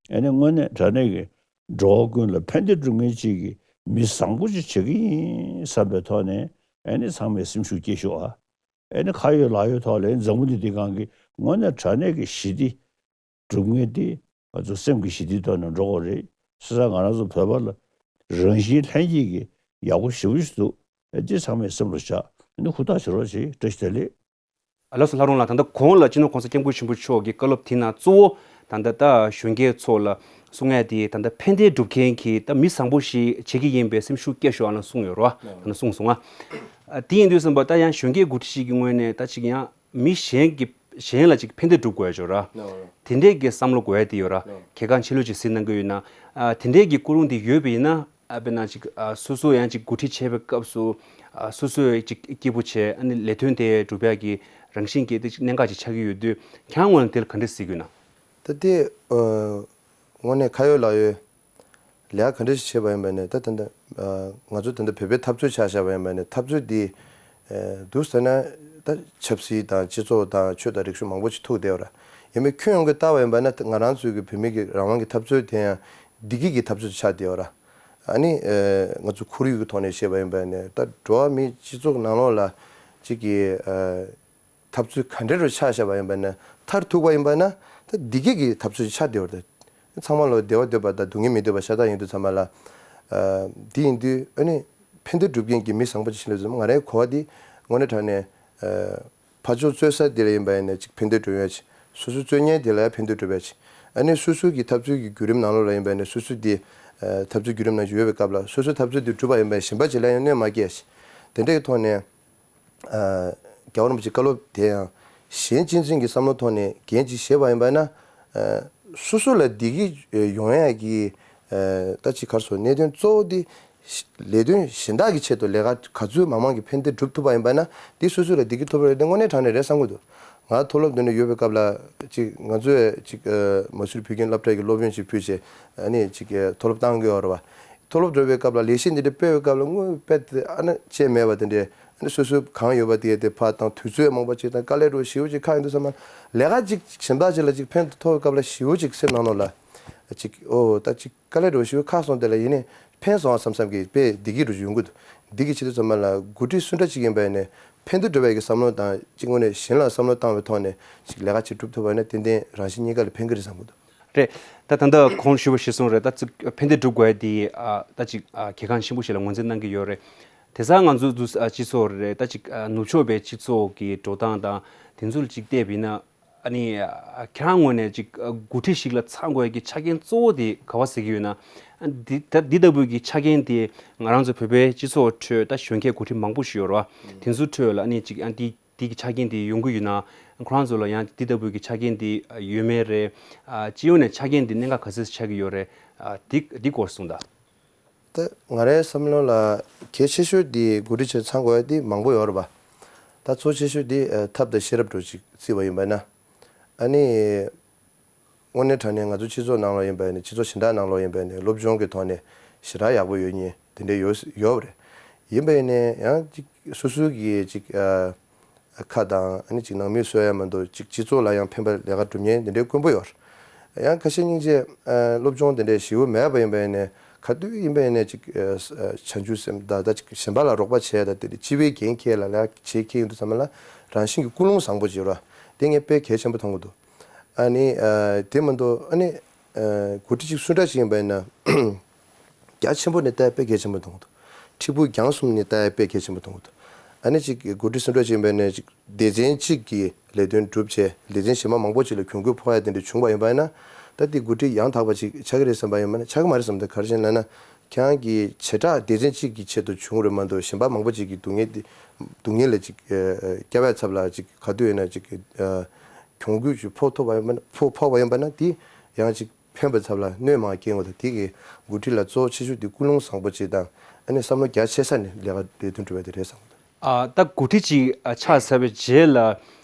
ཨེ་ནི་དངོས་གནས་དྲང་གནས་ཀྱི་འགྲོ་བ་ཀུན་ལ་ཕན་བདེ་སྒྲུབ་མཁན་ཅིག་གི་མི་བཟང་པོ་ཅིག་བྱེད་ཀྱི་ཡིན་བསམ་པའི་ཐོག་ནས་ཨེ་ནི་ཚང་མས་སེམས་ཤུགས་སྐྱེད་ཤོག་ཨ། ཨེ་ནི་ཁ་ཡོད་ལག་ཡོད་ཐོག་ལ་འཛམ་བུ་གླིང་འདི་སྒང་གི་དངོས་གནས་དྲང་གནས་ཀྱི་ཞི་བདེ་སྒྲུབ་མཁན་དེ་ང་ཚོ་སེམས་ཀྱི་ཞི་བདེའི་ཐོག་ནས་འགྲོ་དགོས་རེད། བྱས་ཙང་ང་རང་ཚོ་བོད་པ་ལ་རང་བཞིན་ལྷན་སྐྱེས་ཀྱི་ཡག་པོ་ཞེ་པོ་ཞིག་འདུག། ཨེ་འདི་ཚང་མས་སེམས་ལ་བཞག། ཨེ་ནི་ཧུར་ཐག་བྱེད་རོགས་བྱེད། བཀྲ་ཤིས་བདེ་ལེགས། ལགས་སོ། ལྷ་རུང་ལགས། ད་ལྟ་གོང་ལ་སྤྱི་ནོར་༸གོང་ས་༸སྐྱབས་མགོན་ཆེན་པོ་མཆོག་གི་བཀའ་སློབ་དེ་ནང་གཙོ་བོ་ད་ལྟ་ད་གཞོན་སྐྱེས་ཚོ་ལ་གསུང་ཡ་དེ་ད་ལྟ་ཕན་བདེ་སྒྲུབ་མཁན་གྱི་ད་མི་བཟང་པོ་ཞིག་བྱེད་ཀྱི་ཡིན་པའི་སེམས་ཤུགས་སྐྱེད་ཤོག་ཨ་ལ་གསུངས་ཡོད་རེད་བ། ད་ལྟ་གསུངས་སོང་ང་། ཨ། དེ་ཡིན་དུས་ཙམ་པ་ད་ཡང་གཞོན་སྐྱེས་འགོ་ཁྲིད་ཞིག་གི་ངོས་ནས་ད་ཅིག་ཡང་མི་གཞན་གྱི་གཞན་ལ་ཅིག་ཕན་བདེ་སྒྲུབ་དགོས་ཡ་ཅིག་ཡོད་རེད་བ། དེ་འདྲས་ཀྱི་བསམ་བློ་དགོས་ཡ་དེ་ཡོད་རེད་བ། གལ་འགངས་ཆེ་ལོས་ཅིག་གཟིགས་གནང་གི་ཡོད་ན། ཨ། དེ་འདྲས་ཀྱི་ཀུན་སློང་དེ་ཡོད་པ་ཡིན་ན། ཨ། དཔེར་ན་ཅིག་ཨ། སོ་སོ་ཡང་ཅིག་འགོ་ཁྲིད་བྱེད་པའི་སྐབས་སུ། ཨ། སོ་སོས་ཅིག་སྐྱིད་པོ་བྱས། ཨ་ནི་ལས་དོན་དེ་སྒྲུབ་ཡག་གི་རང་བཞིན་གྱི་དེ་ཅིག་གནད་འགག་ཅིག་ཆགས་ཀྱི་ཡོད་དུས། ཁྱེད་རང་ངོས་ནས་དེ་ལ་ག་འདྲ་གཟིགས་ཀྱི་ཡོད་ན། ད་དེ། ཨ། དངོས་གནས་ཁ་ཡོད་ལག་ཡོད། ལས་ཀ་ག་འདྲ་ཞིག་བྱས་པ་ཡིན་པ་ནས་ད་ད་ལྟ། ཨ། ང་ཚོ་ད་ལྟ་བོད་པའི་འཐབ་རྩོད་ཆ་བཞག་པ་ཡིན་པ་ནས་འཐབ་རྩོད་འདི། ཨ། འདུག་ཟེར་ན་ད་ཆབ་སྲིད་དང་སྤྱི་ཚོགས་དང་ཆོས་དང་རིག་གཞུང་མང་པོ་ཞིག་ཐུག་བསྡད་ཡོད་ར། ཡིན་པས་ཁྱོན་ཡོངས་ཀྱི་ལྟ་བ་ཡིན་པ་ན་ང་རང་ཚོའི་གི་བོད་མི་གི་རང་དབང་གི་འཐབ་རྩོད་དེ་ཡང་བདེ་སྐྱིད་ཀྱི་འཐབ་རྩོད་ཆགས་བསྡད་ཡོད་ར། ཨ་ནི། ཨ། ང་ཚོ་ཁོར་ཡུག་གི་ཐོག་ནས་བཤད་པ་ཡིན་པ་ནས་ད་འགྲོ་བ་མིའི་སྤྱི་ཚོགས་ནང་ལོགས་ལ་གཅིག་གི། ཨ། འཐབ་རྩོད་ག་འདྲ་རུ་ཆ་བཞག་པ་ཡིན་པ་ན་མཐར་ཐུག་པ་ཡིན་པ་ན་ད་བདེ་སྐྱིད་ཀྱི་འཐབ་རྩོད་ཆགས་བསྡད་ཡོད་རེད། ཚང་མ་ལ་བདེ་བ་འདོད་པ་དང་སྡུག་བསྔལ་མི་འདོད་པ་ཤ་སྟག་ཡིན་དུས་ཚང་མ་ལ། ཨ། འདི་ཡིན་དུས་ཨ་ནི་ཕན་བདེ་སྒྲུབ་མཁན་གྱི་མི་བཟང་པོ་ཅིག་ཤེས་ལ་ང་རའི་གོ་བ་འདི་དངོས་གནས་དྲང་གནས། ཨ། ཕར་ཕྱོགས་རྩོད་ས་འདི་ལ་ཡིན་པ་ཡིན་ན་ཅིག་ཕན་བདེ་སྒྲུབ་ཡ་ཅིག། སོ་སོའི་རྩོད་མཁན་དེ་ལ་ཡང་ཕན་བདེ་སྒྲུབ་ཡ་ཅིག། ཨ་ནི་སོ་སོ་གི་འཐབ་རྩོད་ཀྱི་བརྒྱུད་རིམ་ནང་ལོགས་ལ་ཡིན་པ་ཡིན་ན་སོ་སོ་དེ། ཨ། འཐབ་རྩོད་བརྒྱུད་རིམ་ནང་ཞུགས་ཡོད་པའི་སྐབས་ལ་སོ་སོའི་འཐབ་རྩོད་དེ་གྲུབ་པ་ཡིན་པ་ཡིན་ན་གཞན་པ་ཅིག་ལ་ཡང་གནོད་མ་སྐྱེལ་ཡ་ཅིག། དེ་འདྲ་གི་ཐོག་ནས། ཨ། རྒྱལ་བ་རིན་པོ་ཆེའི་བཀའ་སློབ་དེ་ཡང་གཞན་གཅེས་འཛིན་གྱི་བསམ་བློ་ཐོག་ནས་འགན་ཅིག་བཞེས་པ་ཡིན་པ་ན། ཨ། སོ་སོ་ལ་བདེ་སྐྱིད་ཡོང་ཡ་གི། ཨ། ད་ཅིག་ག་རེ་ཟེར། གནད་དོན་གཙོ་བོ་དེ་ལས་དོན་གཞན་དག་གི་ཆེད་དུ་ལས་ཀ་ག་ཚོད་མང་མང་གི་ཕན་བདེ་སྒྲུབ་ཐུབ་པ་ཡིན་པ་ན་དེ་སོ་སོ་ལ་བདེ་སྐྱིད་ཐོབ་རེད་དེ་དངོས་གནས་དྲང་གནས་རེད་བསམ་གྱི་འདུག། ང་མཐོ་སློབ་འདི་ནས་ཡོད་པའི་སྐབས་ལ་ཅིག་ང་ཚོས་ཅིག། ཨ། མ་སུར་བོད་ཁྱིམ་སློབ་གྲྭ་གི་སློབ་ཡོན་ཅིག་ཕུལ་བྱས་ཨ་ནི་ཅིག། ཨ། མཐོ་སློབ་བཏང་གི་ཡོད་རེད་བ། མཐོ་སློབ་འགྲོ་བའི་སྐབས་ལ་ལས་གཞི་འདི་འདྲ་སྤེལ་བའི་སྐབས་ལ་དངོས་དཔེ་དེ་ཨ་ནི་བྱས་མེད་པ་དེ་འདྲས། ཨ་ནི་སོ་སོའི་གང་ཡོད་པ་དེ་དེ་ཕར་བཏང་། དུས་ཚོད་མང་པོ་ཅིག་དང་དཀའ་ལས་འགྲོ་ཞེ་པོ་ཅིག་ཁག་ཡིན་དུས་ཙམ་པ་ལས་ཀ་ཅིག་གཞན་དག་ཅིག་ལ་ཅིག་ཕན་ཐོགས་པའི་སྐབས་ལ་ཞེ་པོ་ཅིག་སེམས་ནང་ལོགས་ལ་ཅིག། ཨོ་ད་ཅིག་དཀའ་ལས་འགྲོ་ཞེ་པོ་ཁག་སོང་དེ་ལ་ཡིན་ནའི་ཕན་སོང་བ་བསམ་བསམ་གྱི་དཔེ་བདེ་སྐྱིད་འགྲོ་ཞིག་ཡོང་གི་འདུག། འདི་གི་ཆེད་དུ་ཚང་མ་ལ་འགོ་ཁྲིད་སུ་འདྲ་ཅིག་ཡིན་པ་ཡིན་ནའི་ཕན་བདེ་འགྲོ་བའི་གི་བསམ་བློ་དང་ཅིག་དངོས་གནས་གཞན་ལ་བསམ་བློ་བཏང་བའི་ཐོག་ནས་ཅིག་ལས་ཀ་ཅིག་སྒྲུབ་ཐུབ་པ་ཡིན་ན་ཏན་ཏན་རང་གཞན་གཉིས་ཀ་ལ་ཕན་གི་རེད་བསམ་གི་འདུག། རེད། ད་ད་ལྟ་གོང་ཞུས་པ་ཞིག་གསུངས་རེད། ད་ཅིག་ཕན་བདེ་སྒྲུབ་དགོས་ཡ་དེ། ཨ། ད་ཅིག། ཨ། གལ་འགངས་ཆེན་པོ་ཞིག་ལ་ངོས་འཛིན་གནང་གི་ཡོད་རེད། དེང་སང་ང་ཚོ་འདུག། ཨ། སྤྱི་ཚོགས་རེད། ད་ཅིག། ཨ། ནུབ་ཕྱོགས་པའི་སྤྱི་ཚོགས་ཀྱི་འགྲོ་སྟངས་དང་དེ་ཚོ་ལ་ཅིག་བལྟས་པ་ཡིན་ན། ཨ་ནི། ཨ། ཁྱེད་རང་ངོས་ནས་ཅིག། ཨ། འགོ་ཁྲིད་ཞིག་ལ་ཚང་དགོས་ཡ་གི་ཆ་རྐྱེན་གཙོ་བོ་དེ་ག་བ་ཟེར་གྱི་ཡོད་ན། ཨ། འདི་ད་འདི་ལྟ་བུའི་གི་ཆ་རྐྱེན་དེ་ང་རང་ཚོ་བོད་པའི་སྤྱི་ཚོགས་ཁྲོད་ད་གཞོན་སྐྱེས་འགོ་ཁྲིད་མང་པོ་ཞིག་ཡོད་རེད་བ། དེ་ཚོའི་ཁྲོད་ལ་ཨ་ནི་ཅིག། ཨ། འདི། དེ་གི་ཆ་རྐྱེན་དེ་ཡོང་གི་ཡོད་ན། ཁོ་རང་ཚོ་ལ་ཡང་དེ་ལྟ་བུའི་གི་ཆ་རྐྱེན་དེ་ཡོད་མེད་རེད། ཨ། སྤྱི་ཡོངས་ནས་ཆ་རྐྱེན་དེ་གནད་འགག་ག་ཚོད་ཆགས་ཀྱི་ཡོད་རེད། ཨ། དེ་དེ་སྐོར་གསུངས་དང་། ད་ང་རའི་བསམ་བློ་ལ་གལ་ཆེ་ཤོས་དེ་འགོ་ཁྲིད་ཆེད་ཚང་དགོས་ཡ་དེ་མང་པོ་ཡོད་རེད་པ། ད་གཙོ་ཆེ་ཤོས་དེ། ཨ། ཐབས་དང་ཤེས་རབ་འདྲ་ཅིག་བརྩིས་པ་ཡིན་པ་ན། ཨ་ནི། དངོས་གནས་དྲང་གནས་ང་ཚོ་སྤྱི་ཚོགས་ནང་ལ་ཡིན་པ་ཡིན་ནའི་སྤྱི་ཚོགས་གཞན་དག་ནང་ལ་ཡིན་པ་ཡིན་ནའི་སློབ་སྦྱོང་གི་ཐོག་ནས་ཞེ་དྲག་ཡག་པོ་ཡོད་མཁན་དེ་འདྲ་ཡོད་ཡོད་པ་རེད། ཡིན་པ་ཡིན་ནའི་ཡང་ཅིག་སོ་སོའི་གི་ཅིག། ཨ། ཁ་དང་ཨ་ནི་ཅིག་ནང་མི་གསོ་ཡ་མ་གཏོགས་ཅིག་སྤྱི་ཚོགས་ལ་ཡང་ཕན་པ་ལས་ཀ་སྒྲུབ་མཁན་དེ་འདྲའི་དཀོན་པོ་ཡོད་རེད། ཡང་ཁ་ཤས་སྙིང་རྗེ། ཨ། སློབ་སྦྱོང་དེ་འདྲའི་ཞེ་པོ་མེད་པ་ཡིན་པ་ཡིན་ནའི་ག་དུས་ཡིན་པ་ཡིན་ནའི་ཅིག། ཨ། བྱང་ཆུབ་སེམས་དང་ད་ཅིག་གཞན་པ་ལ་རོགས་པ་བྱས་དང་དེ་འདྲ་སྤྱི་པའི་འགན་འཁྱེར་ལ་ལས་ཀ་བྱེད་མཁན་ཡིན་དུས་ཙམ་པ་ལ་རང་བཞིན་གྱི་ཀུན་སློང་བཟང་པོ་ཅིག་ཡོད་རེད། དེ་ངས་དཔེ་གལ་ཆེན་པོ་མཐོང་གི་འདུག། ཨ་ནི། ཨ། དེ་མ་གཏོགས་ཨ་ནི། ཨ། འགོ་ཁྲིད་ཅིག་སུ་འདྲ་ཞིག་ཡིན་པ་ཡིན་ན། རྒྱ་ཆེན་པོ་ནས་ལྟ་ཡ་དཔེ་གལ་ཆེན་པོ་མཐོང་གི་འདུག། ཁྲི་འབུམ་རྒྱང་གསུམ་ནས་ལྟ་ཡ་དཔེ་གལ་ཆེན་པོ་མཐོང་གི་འདུག། ཨ་ནི་ཅིག་འགོ་ཁྲིད་སུ་འདྲ་ཞིག་ཡིན་པ་ཡིན་ན་ཅིག་སྡེ་ཚན་གཅིག་གི་ལས་དོན་སྒྲུབ་བྱས་སྡེ་ཚན་གཞན་པ་མང་པོ་ཅིག་ལ་གྱོང་གུད་ཕོག་ཡ་དེ་འདྲ་བྱུང་བ་ཡིན་པ་ཡིན་ན། ད་དེ་འགོ་ཁྲིད་ཡང་དག་པ་ཅིག་ཆགས་ཀྱི་རེད་བསམ་པ་ཡིན་པ་ན་ཆགས་ཀྱི་མ་རེད་བསམ། ད་ག་རེ་བྱས་ནས་ལབ་ན། ཁྱེད་རང་གི་བྱེ་བྲག་སྡེ་ཚན་གཅིག་གི་ཆེད་དུ་བྱུང་རེད་མ་གཏོགས། གཞན་པ་མང་པོ་ཅིག་གི་སྡུག་བསྔལ་འདི་སྡུག་བསྔལ་ལ་ཅིག་ཨ་ཨ་བསྐྱབ་པའི་ཚབ་ལ་ཅིག་ག་དུས་ཡིན་ན་ཅིག་ཨ་གྱོང་གུད་ཅིག་ཕོག་ཐུབ་པ་ཡིན་པ་ན། ཕོག་ཕོག་པ་ཡིན་པ་ན་དེ་ཡང་ཅིག་ཕན་པའི་ཚབ་ལ་གནོད་མང་སྐྱེལ་འོང་དང་། དེ་གི་འགོ་ཁྲིད་ལ་གཙོ་ཆེ་ཤོས་དེ་ཀུན་སློང་བཟང་པོ་ཅིག་དང་། ཨ་ནི་བསམ་བློ་རྒྱ་ཆེ་ས་ནས་ལས་ཀ་ལས་དོན་སྒྲུབ་པ་དེ་རེད་བསམ་གྱི་འདུག། ཨ་ད་འགོ་ཁྲིད་ཅིག་ཨ་ཆགས་ཚར་བའི་རྗེས་ལ།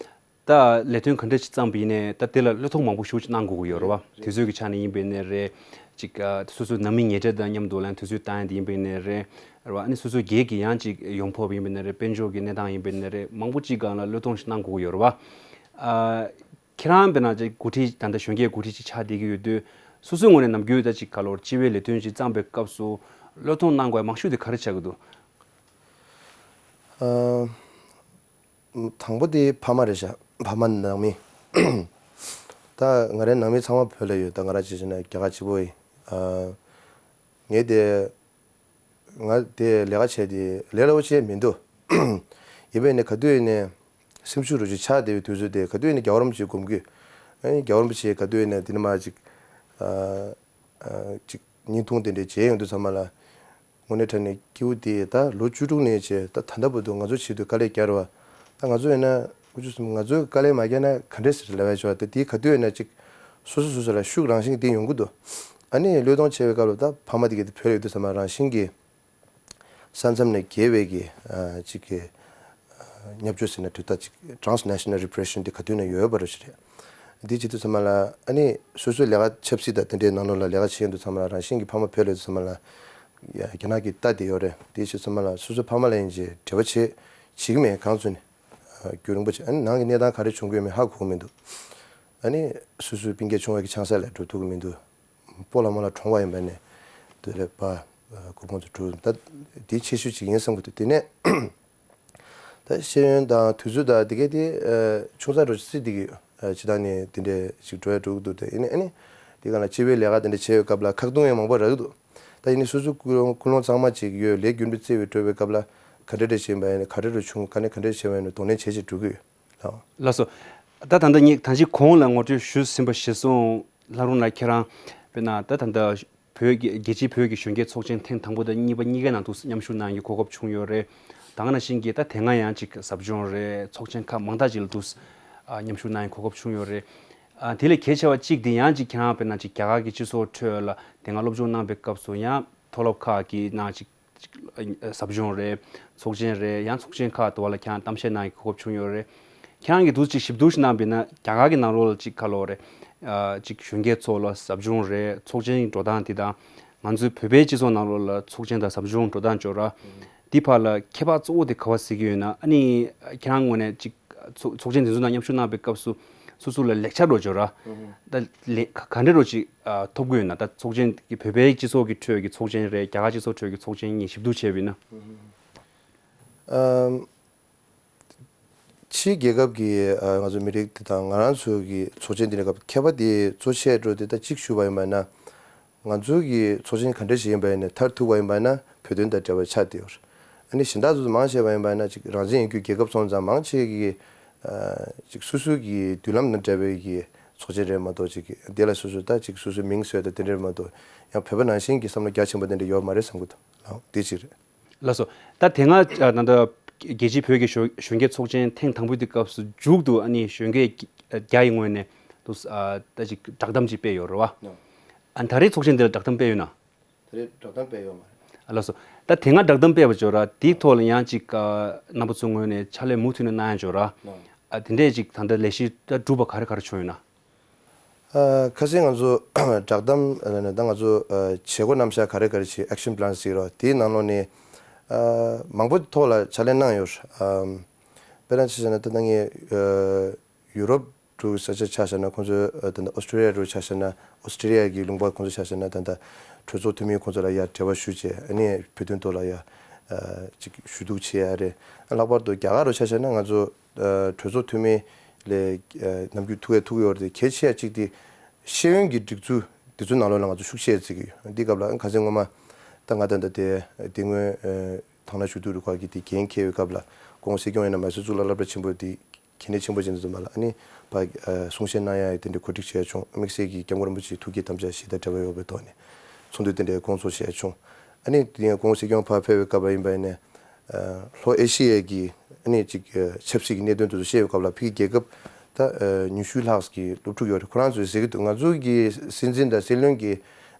ད་ལས་དོན་ག་འདྲ་ཅིག་བརྩམས་པ་ཡིན་ནའི་ད་དེ་ལ་བློས་གཏོང་མང་པོ་ཞེ་པོ་ཅིག་གནང་དགོས་ཀྱི་ཡོད་རེད་བ། དུས་ཚོད་ཀྱི་ཆ་ནས་ཡིན་པ་ཡིན་ནའི་རེད། ཅིག་ཨ་སོ་སོའི་ནང་མི་ཉེ་འབྲེལ་དང་མཉམ་དུ་ལན་དུས་ཚོད་བཏང་ཡ་དེ་ཡིན་པ་ཡིན་ནའི་རེད། རེད་བ། ཨ་ནི་སོ་སོའི་སྒེར་གྱི་ཡང་ཅིག་ཡོང་འབབ་ཡིན་པ་ཡིན་ནའི་རེད། དཔལ་འབྱོར་གྱི་གནས་སྟངས་ཡིན་པ་ཡིན་ནའི་རེད། མང་པོ་ཅིག་སྒང་ལ་བློས་གཏོང་ཞིག་གནང་དགོས་ཀྱི་ཡོད་རེད་བ། ཨ་ཁྱེད་རང་དཔེར་ན་ཅིག་འགོ་ཁྲིད་ད་ལྟ་གཞོན་སྐྱེས་འགོ་ཁྲིད་ཅིག་ཆགས་བསྡད་ཀྱི་ཡོད་དུས། སོ་སོའི་ངོས་ནས་ནམ་རྒྱུན་ད་ཅིག་ག་ལོར་སྤྱི་པའི་ལས་དོན་ཅིག་བརྩམས་པའི་སྐབས་སུ་བློས་གཏོང་གནང་དགོས་ཡ་མང་ཤོས་དེ་ག་རེ་ཆགས་ཀྱི་འདུག། ཨ། དང་པོ་དེ་ཕ་མ་རེད་ཤག། ཕ་མ་ནང་མི། ད་ང་རའི་ནང་མི་ཚང་མ་བོད་ལ་ཡོད། ད་ང་རང་བྱས་བྱས་ན་རྒྱ་གར་གཅིག་པོ་ཡིན། ཨ། ངས་དེ། ང་དེ་ལས་ཀ་བྱས་དེ་ལས་སླ་པོ་བྱས་མི་འདུག། ཡིན་པས་ནི་ག་དུས་ཡིན་ནའི་སེམས་ཤུགས་རུ་ཅིག་ཆག་བསྡད་པའི་དུས་ཚོད་དེ། ག་དུས་ཡིན་ནའི་རྒྱལ་བ་རིན་པོ་ཆེ་སྒོམ་གི། ཨ་ནི་རྒྱལ་བ་རིན་པོ་ཆེ་ག་དུས་ཡིན་ནའི་དེ་ནི་མ་ཅིག། ཨ། ཨ། ཅིག་བརྙན་ཐུང་དེ་འདྲའི་མཇལ་ཡོང་དུས་ཙམ་པ་ལ། དངོས་གནས་དྲང་གནས་སྐྱིད་པོ་དེ། ད་ལོ་བཅུ་དྲུག་ནས་བྱས་ད་ད་ལྟ་བར་དུ་ང་ཚོ་ཆེད་དུ་དཀའ་ལས་བརྒྱབ་པ། ད་ང་ཚོ་ཡིན་ན་ཀུ་ཅུ་གསུམ། ང་ཚོས་དཀའ་ལས་མ་བརྒྱབ་ན་ག་འདྲས་ཟེར་ལབ་ཡ་ཅིག་ཡོད་པ། ད་དེ་ག་དུས་ཡིན་ན་ཅིག་སོ་སོ་སོ་སོ་ལ་ཤུགས་རང་བཞིན་དེ་ཡོང་གི་འདུག། ཨ་ནི་བློས་གཏོང་བྱེད་པའི་སྐབས་ལ་ད་ཕ་མ་དེ་ག་དེ་བོད་ལ་ཡོད་དུས་ཙམ་པ་རང་བཞིན་གྱིས་ས་མཚམས་ནས་བརྒལ་བའི་གི། ཨ། ཅིག་གི། ཨ། བརྙས་བཅོས་ཟེར་ན་འགྲིག་ད། ཅིག་transnational repression དེ་ག་དུས་ན་ཡོད་པ་རེད་ཤག་རེད། འདི་བྱེད་དུས་ཙམ་པ་ལ། ཨ་ནི་སོ་སོའི་ལས་ཀ་ཆབ་སྲིད་དང་དེ་འདྲའི་ནང་ལོགས་ལ་ལས་ཀ་བྱེད་དུས་ཙམ་པ་ལ་རང་བཞིན་གྱིས་ཕ་མ་བོད་ལ་ཡོད་དུས་ཙམ་པ་ལ། ཡ། རྒྱ་ནག་གི་རྟ་དེ་ཡོད་རེད། དེ་བྱེད་དུས་ཙམ་པ་ལ་སོ་སོའི་ཕ་མ་ལ་ཡིན་གྱི་འབྲེལ་བ་བྱེད་བྱེད་ཀྱི་མེད། གང་ཚོད་ནས། ཨ། རྒྱུན་རིང་པོ་བྱས། ཨ་ནི་ནང་གི་གནས་སྟངས་ག་རེ་བྱུང་གི་ཡོད་མེད་ཧ་གོ་གི་མི་འདུག། ཨ་ནི་སོ་སོའི་སྤུན་ཀྱག་ཆུང་བ་གི་ཆང་ས་ལ་འགྲོ་ཐུབ་ཀྱི་མི་འདུག། སྤོ་ལགས་རྨོ་ལགས་གྲོངས་པ་ཡིན་པ་ནས་དེ་ལས་ཕར་སྐུ་ཕུང་ཚོ་གྲུབ། ད་དེ་ཆེ་ཤོས་ཅིག་ཡིན་བསམ་གྱི་འདུག། དེ་ནས་ད་ཤེས་ཡོན་དང་དུས་ཚོད་དང་དེ་གའི་དེ། ཨ། ཆུང་ཙག་འགྲོ་སྲིད་དེ་གི། ཨ། སྤྱིར་བཏང་ནས་དེ་འདྲས་ཅིག་འགྲོ་ཡ་འགྲོ་གི་འདུག། དེ་ཡིན་ནའི་ཨ་ནི་དེ་ག་ལ་སྤྱི་པའི་ལས་ཀ་དེ་འདྲ་བྱེད་པའི་སྐབས་ལ་ཁག་ཏུང་ཡང་མང་པོ་རག་གི་འདུག། ད་ཡིན་ནའི་སོ་སོ་ཀུན་སློང་ཀུན་སློང་གཙང་མ་ཅིག་ཡོད། ལས་རྒྱུན་དུ་བརྩེ་བའི་སྤྲོད་པའི་སྐབས་ལ་ག་འདྲ་འདྲ་བྱེད་པ་ཡིན་ན། ག་འདྲ་འདྲ་བྱུང་། ག་ནས་ག་འདྲ་བྱེད་པ་ཡིན་ན་གདོང་ལེན་བྱེད་བྱེད་འགྲོ་གི་ཡོད། ལགས། ལགས་སོ། ད་ད་ལྟ་ངས་ད་ཅི་གོང་ལ་ངོ་སྤྲོད་ཞུས་ཟིན་པ་གཞིར་བཟུང་། ལྷ་རུང་ལགས་ཁྱེད་རང་དཔེར་ན་ད་ད་ལྟ་བོད་ཀྱི་རྒྱལ་སྤྱིའི་བོད་ཀྱི་གཞོན་སྐྱེས་ཚོགས་ཆེན་ཐེངས་དང་པོ་དང་གཉིས་པ་གཉིས་ཀའི་ནང་དུ་མཉམ་ཞུགས་གནང་ཡའི་གོ་སྐབས་བྱུང་ཡོད་རེད། ད་ག་ནང་བཞིན་གྱི་ད་དེ་སྔ་ཡང་ཅིག་ཟབ་སྦྱོང་རེད། ཚོགས་ཆེན་ཁག་མང་དག་ཅིག་ལ་དུ་ཨ་མཉམ་ཞུགས་གནང་ཡའི་གོ་སྐབས་བྱུང་ཡོད་རེད། ཨ། དེ་ལས་གལ་ཆེ་བ་གཅིག་དེ་ཡང་ཅིག་ཁྱེད་རང་དཔེར་ན་ཅིག་རྒྱ་གར་གྱི་སྤྱི་ཚོགས་ཁྲོད་ལ་དེ་སྔ་སློབ་སྦྱོང་གནང་པའི་སྐབས་སུ་ཡང་མཐོ་སློབ་ཁག་གི་ནང་ཅིག་ཅིག་ཨ་ཟབ་སྦྱོང་རེད། ཚོགས་ཆེན་རེད། ཡང་ཚོགས་ཆེན་ཁག་དུ་བ་ལ་ཁྱེད་རང་གཏམ་བཤད་གནང་གི་གོ་སྐབས་བྱུང་ཡོད་རེད། ཁྱེད་རང་གིས་འདུག་ཅིག་ཞིབ་འདུག་ཞིག་གནང་བ་ཡིན་ན། རྒྱ་གར་གྱི་ནང་ལོགས་ལ་ཅིག་ག་ལབ་དགོས་རེད། ཨ། ཅིག་གཞོན་སྐྱེས་ཚོ་ལ་ཟབ་སྦྱོང་རེད། ཚོགས་ཆེན་འགྲོ་སྟངས་དེ་དང་། ང་ཚོའི་བོད་པའི་སྤྱི་ཚོགས་ནང་ལོགས་ལ་ཚོགས་ཆེན་དང་ཟབ་སྦྱོང་འགྲོ་སྟངས་ཅིག་ཡོད་ར། འདི་བར་ལ་ཁྱད་པར་གཙོ་བོ་དེ་ག་པར་གཟིགས་ཀྱི་ཡོད་ན། ཨ་ནི་ཁྱེད་རང་ངོས་ནས་ཅིག་ཚོགས་ཚོགས་ཆེན་དེ་ཚོ་ནང་མཉམ་ཞུགས་གནང་པའི་སྐབས་སུ་སོ་སོ་ལ་ལེགས་ཆ་འདྲ་པོ་ཅིག་ཡོད་ར། ད་ལས་ག་ག་འདྲ་པོ་ཅིག་ཨ་ཐོབ་ཀྱི་ཡོད་ན། ད་ཚོགས་ཆེན་གྱི་བོད་པའི་སྤྱི་ཚོགས་ཀྱི་ཁྲོད་ཀྱི་ཚོགས་ཆེན་རེད། རྒྱ་གར་སྤྱི་ཚོགས་ཁྲོད་ཀྱི་ཚོགས་ཆེན་གཉིས་ཞིབ་འཇུག་བྱས་པ་ཡིན་ན། ཨམ། ཕྱིའི་རྒྱལ་ཁབ་ཀྱི་ཨ་ང་ཚོ་མི་རིགས་དེ་དང་ང་རང་ཚོ་གི་ཚོགས་ཆེན་དེ་འདྲའི་སྐབས་ཁྱད་པར་དེ་གཙོ་ཆེ་འགྲོ་དེ། ད་གཅིག་ཞུས་པ་ཡིན་པ་ན། ང་ཚོ་གི་ཚོགས་ཆེན་ག་འདྲ་ཞིག་ཡིན་པ་ཡིན་ན། མཐར་ཐུག་པ་ཡིན་པ་ན་བོད་དོན་དང་འབྲེལ་བ་ཆགས་བསྡད་ཡོད་རེད། ཨ་ནི་གཞན་དག་ཚོ་མང་ཆེ་བ་ཡིན་པ་ན་ཅིག་རང་བཙན་ཡིན་རྒྱུའི་རྒྱལ་ཁབ་སོང་ཙང་མང་ཆེ་གི་ཨ་ཅིག་སོ་སོ་གི་མདུན་ལམ་དང་འབྲེལ་བའི་གི་ཚོགས་ཆེན་རེད་མ་གཏོགས། ཅིག་དེ་ལ་སོ་སོ་ད་ཅིག་སོ་སོའི་མིང་བཟོས་དང་དེ་འདྲ་རེད་མ་གཏོགས། ཡང་བོད་པ་ནང་བཞིན་གྱི་བསམ་བློ་རྒྱ་ཆེན་པོ་དེ་འདྲ་ཡོད་མ་རེད་བསམ་གི་འདུག། ལགས། དེ་གཅིག་རེད། ལགས་སོ། ད་དེ་སྔ་ཨ་ད་ལྟ་རྒྱལ་སྤྱིའི་བོད་ཀྱི་གཞོན་གཞོན་སྐྱེས་ཚོགས་ཆེན་ཐེངས་དང་པོ་དེ་སྐབས་སུ་མཇུག་ཏུ་ཨ་ནི་གཞོན་སྐྱེས་བརྒྱ་ཡི་ངོས་ནས་དུ་ཨ་ད་ཅིག་བསྒྲགས་གཏམ་ཅིག་སྤེལ་ཡོད་རེད་བ། ཨ་ད་རེས་ཚོགས་ཆེན་འདི་ལ་བསྒྲགས་གཏམ་སྤེལ་ཡོད་ན། ད་རེས་བསྒྲགས་གཏམ་སྤེལ་ཡོད་མ་རེད། ཨ་ལགས་སོ། ད་དེ་སྔ་བསྒྲགས་གཏམ་སྤེལ་བ་ཅིག་ཡོད་ར། དེའི་ཐོག་ལ་ཡང་ཅིག་ཨ་རྣམ་པ་ཚོའི་ངོས་ནས་ཕྱག་ལས་མུ་མཐུད་ནས་གནང་ཡ་ཅིག་ཡོད་ར། ཨ་དེ་འདྲས་ཅིག་ད་ལྟ་ལས་གཞི་ད་གྲུབ་པ་ག་རེ་ག་རེ་བྱུང་ཡོད་ན། ཨ་ཁ་སང་ང་ཚོ་བསྒྲགས་གཏམ་ལབ་ན། ད་ང་ཚོ་ཨ་བྱེད་སྒོ་རྣམ་གཞག་ག་རེ་ག་རེ་བྱས། ཨེག་ཤན་པི་ལན་ཟེར་གྱི་རེད་བ། དེའི་ནང་ལོགས་ནས་ཨ་མང་པོ་ཐོག་ལ་ཕྱག་ལས་གནང་ཡོད། ཨམ། དཔེར་ན་ཆ་བཞག་ན་ད་ལྟ་ངས་ཨ་ཡུ་རོབ་འདྲ་ས་ཆ་ཆ་བཞག་ན། ཁོང་ཚོ་ཨ་ད་ལྟ་ཨོ་སི་ཀྲི་ལི་ཡ་འདྲ་ཆ་བཞག་ན། ཨོ་སི་ཀྲི་ལི་ཡ་གི་ལུང་པ་ཁོང་ཚོ་ཆ་བཞག་ན། ད་ལྟ་གྲོས་ཚོགས་འཐུས་མི་ཁོང་ཚོ་ལ་ཡར་འབྲེལ་བ་ཞུས་བྱས། ཨ་ནི་བོད་དོན་ཐོག་ལ་ཡར་ཨ་ཅིག་ཞུ་གཏུག་བྱེད་ཡ་རེད། ལྷག་པར་དུ་རྒྱ་གར་འདྲ་ཆ་བཞག་ན། ང་ཚོ་ཨ་གྲོས་ཚོགས་འཐུས་མི་ལ་ཨ་ནམ་རྒྱུན་ཐུག་ཡ་ཐུག་གི་ཡོད་རེད་དེ། གལ་ཆེ་ཡ་གཅིག་དེ་ཤེས་ཡོན་གྱི་སྒྲིག་འཛུགས་དེ་ཚོའི་ནང་ལོགས་ལ་ང་ཚོ་ཤུགས་ཆེ་བརྩི་གི་ཡོད། འདི་སྐབས་ལ་ཁ་སང་སྔོན་མ་ད་ང་ད་ལྟ་དེ་དེ་སྔོན་ཨ་དང་བླངས་ཞུ་གཏུག་རུ་ཁག་གི་དེ་འགན་འཁྱེར་བའི་སྐབས་ལ། ཁོང་སྲིད་སྐྱོང་ཡིན་ན་མ་གཞི་གཙུག་ལག་སློབ་གྲྭ་ཆེན་པོ་དེ་གལ་གནད་ཆེན་པོ་ཅིག་འདུག་མ་ལ། ཨ་ནི་ཕར་ཨ་གསུང་བཤད་གནང་ཡ་དེ་འདྲ་གོ་སྒྲིག་བྱས་བྱུང་། དམིགས་བསལ་གྱི་སྐྱབས་མགོན་རིན་པོ་ཆེའི་ཐུགས་བསྐྱེད་དམ་བཅའ་ཞལ་ཏ་འབྲེལ་བ་ཡོད་པའི་ཐོག་ནས་ཚོགས་འདུ་དེ་འདྲའི་སྐོང་ཚོགས་བྱས་བྱུང་། ཨ་ནི་དེ་ཡང་གོང་སྲིད་སྐྱོང་ཕར་ཕེབས་པའི་སྐབས་ལ་ཡིན་པ་ཡིན་ནའི། ལྷོ་ཨེ་ཤི་ཡའི་གི་ཨ་ནི་ཅིག་ཆབ་སྲིད་ཀྱི་གནད་དོན་དེ་ཚོ་བཤད་པའི་སྐབས་ལ་ཕ་གི་རྒྱལ་ཁབ་ད་ཉི་ཤུ་ལྷག་གི་སློབ་ཕྲུག་ཡོད་རེད། ཁོ་རང་ཚོས་ཟེར་གྱི་འདུག་ང་ཚོ་གི་སྲིད་འཛིན་དང་སྲིད་བློན་གྱི་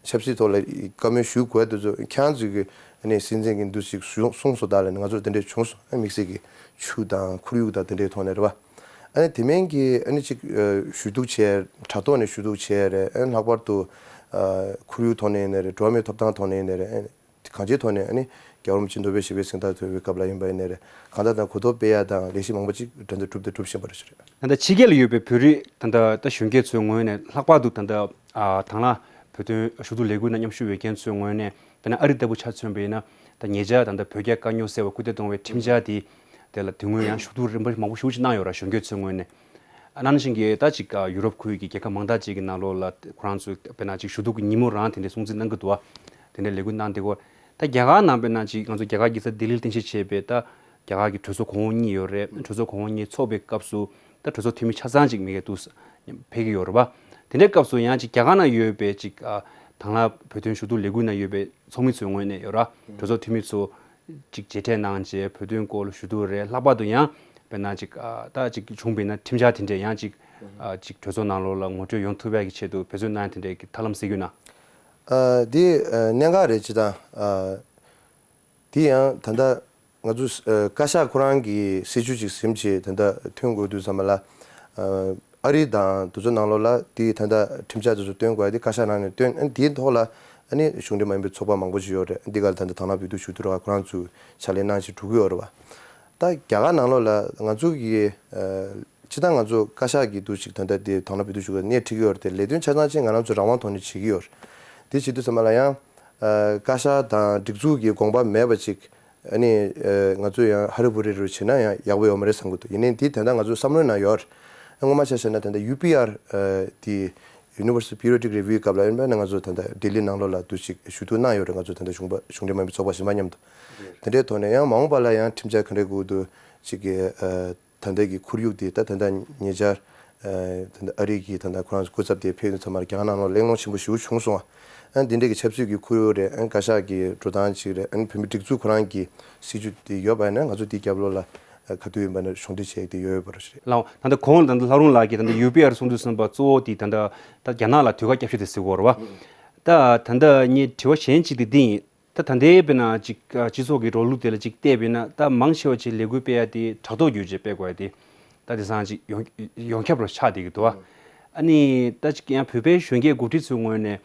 ཆབ་སྲིད་ཐོག་ལ་བཀའ་མོལ་ཞུ་དགོས་དེ་ཚོ་ཁྱེད་རང་ཚོས་ཀྱི་ཨ་ནི་སྲིད་འཛིན་གྱི་འདུ་ཞིག་གསུངས་སོང་ད་ལ་ནི་ང་ཚོར་དེ་འདྲས་བྱུང་སོང་། ཨ་དམིགས་བསལ་གྱི་ཆུ་དང་ཁོར་ཡུག་དང་དེ་འདྲའི་ཐོག་ནས་རེད་བ། ཨ་ནི་དེ་མིན་གྱི་ཨ་ནི་ཅིག་ཞུ་གཏུག་བྱས། དྲ་ཐོག་ནས་ཞུ་གཏུག་བྱས་རེད། ཨ་ནི་ལྷག་པར་དུ་ཁོར་ཡུག་ཐོག་ནས་ཡིན་ནའི་རེད། འགྲོ་བ་མིའི་ཐོབ་ཐང་ཐོག་ནས་ཡིན་ནའི་རེད། ཨ་ནི་གང་ཅིའི་ཐོག་ནས་ཨ་ནི་རྒྱལ་བ་རིན་པོ་ཆེ་མདོ་སྦས་གཞིས་པའི་གཟེངས་རྟགས་ཐོབ་པའི་སྐབས་ལ་ཡིན་པ་ཡིན་ནའི་རེད། གང་ལྟར་དང་གོ་རྟོགས་སྤེལ་ཡ་དང་ལས་གཞི་མང་པོ་ཅིག་འགྲན་བསྡུར་གྲུབ་དང་གྲུབ་བཞིན་པ་རེད་ཟེར། ད་ལྟ་ཕྱི་རྒྱལ་ལ་ཡོད་པའི་བོད་རིགས་ད་ལྟ་ད་གཞོན་སྐྱེས་ཚོའི་ངོས་ནས་ལྷག་པར་དུ་ད་ལྟ་ཨ་དང་བླངས་བོད་དོན་ཞུ་གཏུག་ལས་འགུལ་ནང་མཉམ་ཞུགས་འོས་མཁན་ཚོའི་ངོས་ནས་དཔེར་ན་ཨ་རི་ལྟ་བུ་ཆ་མཚོན་པ་ཡིན་ན། ད་ཉེ་ཆར་ད་ལྟ་བོད་རྒྱ་དཀའ་རྙོག་སེལ་བར་སྐུལ་འདེད་གཏོང་བའི་ཁྲིམས་འཆར་དེ་དེ་ལ་དེ་སྔོན་ཡང་ཞུ་གཏུག་རིམ་པ་མང་པོ་ཞེ་པོ་ཅིག་གནང་ཡོད་ར། གཞོན་སྐྱེས་ཚོའི་ངོས་ནས། ཨ་ནང་བཞིན་གྱི་ད་ཅིག་ཨ་ཡུ་རོབ་ཁུལ་གྱི་རྒྱལ་ཁབ་མང་དག་ཅིག་གི་ནང་ལོགས་ལ་ཁོ་རང་ཚོས་དཔེར་ན་ཅིག་ཞུ་གཏུག་གི་ཉིན་མོ་རང་དེ་འདྲའི་སྲུང་བརྩི་གནང་གི་འདུག་བ། དེ་འདྲའི་ལས་འགུལ་གནང་བསྡད་ཀྱི་ཡོད། ད་རྒྱ་གར་ནང་དཔེར་ན་ཅིག་ང་ཚོ་རྒྱ་གར་གྱི་ས་ལྡི་ལིར་རྟེན་གཞི་བྱས་པའི་ད་རྒྱ་གར་གྱི་གྲོས་ཚོགས་གོང་འོག་གཉིས་ཡོད་རེད། གྲོས་ཚོགས་གོང་འོག་གཉིས་ཚོགས་པའི་སྐབས་སུ་ད་གྲོས་ཚོགས་འཐུས་མི་ཆ་ཚང་ཅིག་མི་སྒེར་དུ་ཕེབས་ཀྱི་ཡོད་རེད་བ། དེ་འདྲའི་སྐབས་སུ་ཡང་ཅིག་རྒྱ་གར་ནང་ཡོད་པའི་ཅིག་ཨ་དང་བླངས་བོད་དོན་ཞུ་གཏུག་ལས་འགུལ་ནང་ཡོད་པའི་ཚོགས་མི་ཚོའི་ངོས་ནས་ཡོད་ར། གྲོས་ཚོགས་འཐུས་མི་ཚོ་ཅིག་མཇལ་འཕྲད་གནང་རྗེས་བོད་དོན་སྐོར་ལ་ཞུ་གཏུག་རེད། ལྷག་པར་དུ་ཡང་དཔེར་ན་ཅིག་ཨ་ད་ཅིག་བྱུང་བས་ན་ཁྲིམས་འཆར་དེ་འདྲས་ཡང་ཅིག་ཨ་ཅིག་གྲོས་ཚོགས་ནང་ལོགས་ལ་ངོ་སྤྲོད་ཡོང་ཐུབ་ཡག་གི་ཆེད་དུ་འབད་བརྩོན་གནང་ཡ་དེ་འདྲས་ཀྱི་ཐབས་ལམ་སེལ་རྒྱུ་ན། ཨ་འདི་ཨ་གནད་འགག་རེད། ཅི་དང་ཨ་འདི་ཡང་ད་ལྟ་ང་ཚོ་ཨ་བཀའ་ཤག་ཁོ་རང་གི་སྲིད་བྱུས་ཅིག་ཟིན་བྱས་ད་ལྟ་ཐོན་དགོས་དུས་ཙམ་པ་ལ་ཨ་ཨ་རི་དང་དེ་ཚོ་ནང་ལོགས་ལ་དེ་ད་ལྟ་ཁྲིམས་འཆར་དེ་ཚོ་བཏོན་དགོས་ཡ་དེ་བཀའ་ཤག་ནང་ནས་བཏོན། ཨ་དེའི་ཐོག་ལ་ཨ་ནི་གཞུང་འབྲེལ་མ་ཡིན་པའི་ཚོགས་པ་མང་པོ་ཞིག་ཡོད་རེད། འདི་ག་ལ་ད་ལྟ་དང་བླངས་བོད་དོན་ཞུ་གཏུག་ར་ཁོ་རང་ཚོས་ཕྱག་ལས་གནང་བཞིན་འགྲོ་གི་ཡོད་རེད་བ། ད་རྒྱ་གར་ནང་ལོགས་ལ་ང་ཚོ་གི་ཨ་སྤྱིར་བཏང་ང་ཚོ་བཀའ་ཤག་གི་འདུ་ཞིག་ད་ལྟ་དེ་དང་བླངས་བོད་དོན་ཞུ་གཏུག་སྣེ་ཁྲིད་ཀྱི་ཡོད་རེད་དེ། ལས་དོན་ཆ་ཚང་ཅིག་ང་རང་ཚོ་རང་དབང་ཐོག་ནས་བྱེད་ཀྱི་ཡོད་རེད། དེ་བྱེད་དུས་ཙམ་པ་ལ་ཡང་ཨ་བཀའ་ཤག་དང་སྒྲིག་འཛུགས་ཀྱི་དགོངས་པ་མེད་པ་ཅིག་ཨ་ནི་ཨ་ང་ཚོས་ཡང་ཧ་རི་བུ་རི་རུ་བྱེད་ན་ཡང་ཡག་པོ་ཡོད་མ་རེད་བསམ་གྱི་འདུག་ཡིན་ནའི་འདི་ད་ལྟ་ང་ཚོའི་བསམ་བློའི་ནང་ཡོད་རེད། སྔོན་མ་ཆ་བཞག་ན་ད་ལྟ་ཡུ་པི་ཨར་ཨ་དེ་Universal Periodic Review་སྐབས་ལ་ཡིན་པ་ན་ང་ཚོ་ད་ལྟ་ལྡི་ལི་ནང་ལོགས་ལ་འདུ་ཞིག་ཞུ་གཏུག་གནང་ཡོད་རེད། ང་ཚོ་ད་ལྟ་གཞུང་པ་གཞུང་འབྲེལ་མ་ཡིན་པའི་ཚོགས་པ་གཞན་པ་མཉམ་དུ། དེ་འདྲའི་ཐོག་ནས་ཡང་མ་འོངས་པ་ལ་ཡང་ཁྲིམས་འཆར་ག་འདྲའི་དགོས་འདུག་ཅིག་གི་ཨ་ད་ལྟ་གི་ཁོར་ཡུག་དེ་ད་ད་ལྟ་ཉེ་ཆར་ཨ་ད་ལྟ་ཨ་རི་གི་ད་ལྟ་ཁོ་རང་ཚོ་སྐུ་ཚབ་དེ་ཕེབས་ཡོང་ཙམ་པ་ལ་རྒྱ་གར་ནང་ལོགས་གླེང་སློང་ཆེན་པོ་ཞེ་པོ་བྱུང་སོང་བ། ཨ་འདི་འདྲའི་གི་ཆབ་སྲིད་ཀྱི་ཁོར་ཡུག་རེད། ཨ་བཀའ་ཤག་གི་འགྲོ་སྟངས་ཅིག་རེད། ཨ་བོད་མི་སྒྲིག་འཛུགས་ཁོ་རང་གི་སྲིད་ཇུས་དེ་ཡོད་པ་ཡིན་ན་ང་ཚོ་དེའི་རྒྱབ་ལོགས་ལ་ཨ་ག་དུས་ཡིན་པ་ན་གཞོགས་འདེགས་བྱེད་ཡག་དེ་ཡོད་ཡོད་པ་རེད། ལགས། ད་ལྟ་གོང་ལ་ད་ལྟ་ལྷ་རུང་ལགས་ཀྱིས་ད་ལྟ་ཡུ་པི་ཨར་གསུང་དུས་ཙམ་པ་གཙོ་བོ་དེ་ད་ལྟ་ད་རྒྱ་ནག་ལ་ཟློས་གར་རྒྱབ་ཤོག་དེ་ཟེར་གྱི་ཡོད་རེད་བ། ད་ད་ལྟ་ངའི་དྲི་བ་གཞན་གཅིག་དེ་འདི་ཡིན། ད་ད་ལྟའི་དཔེར་ན་ཅིག་ཨ་སྤྱི་ཚོགས་ཀྱི་རོགས་ལུགས་དེ་ལ་ཅིག་བལྟས་པས་ན་ད་མང་ཆེ་བ་ཅིག་ལས་འགུལ་སྤེལ་ཡ་དེ་དྲ་ཐོག་བརྒྱུད་བྱས་སྤེལ་དགོས་ཡ་དེ་ད་དེང་སང་ཅིག་ཡོངས་ཡོངས་ཁྱབ་རུ་ཆགས་བསྡད་ཀྱི་འདུག་བ། ཨ་ནི་ད་ཅིག་ཡང་བོད་པའི་གཞོན་སྐྱེས་འགོ་ཁྲིད་ཚོའི་ངོས་ནས་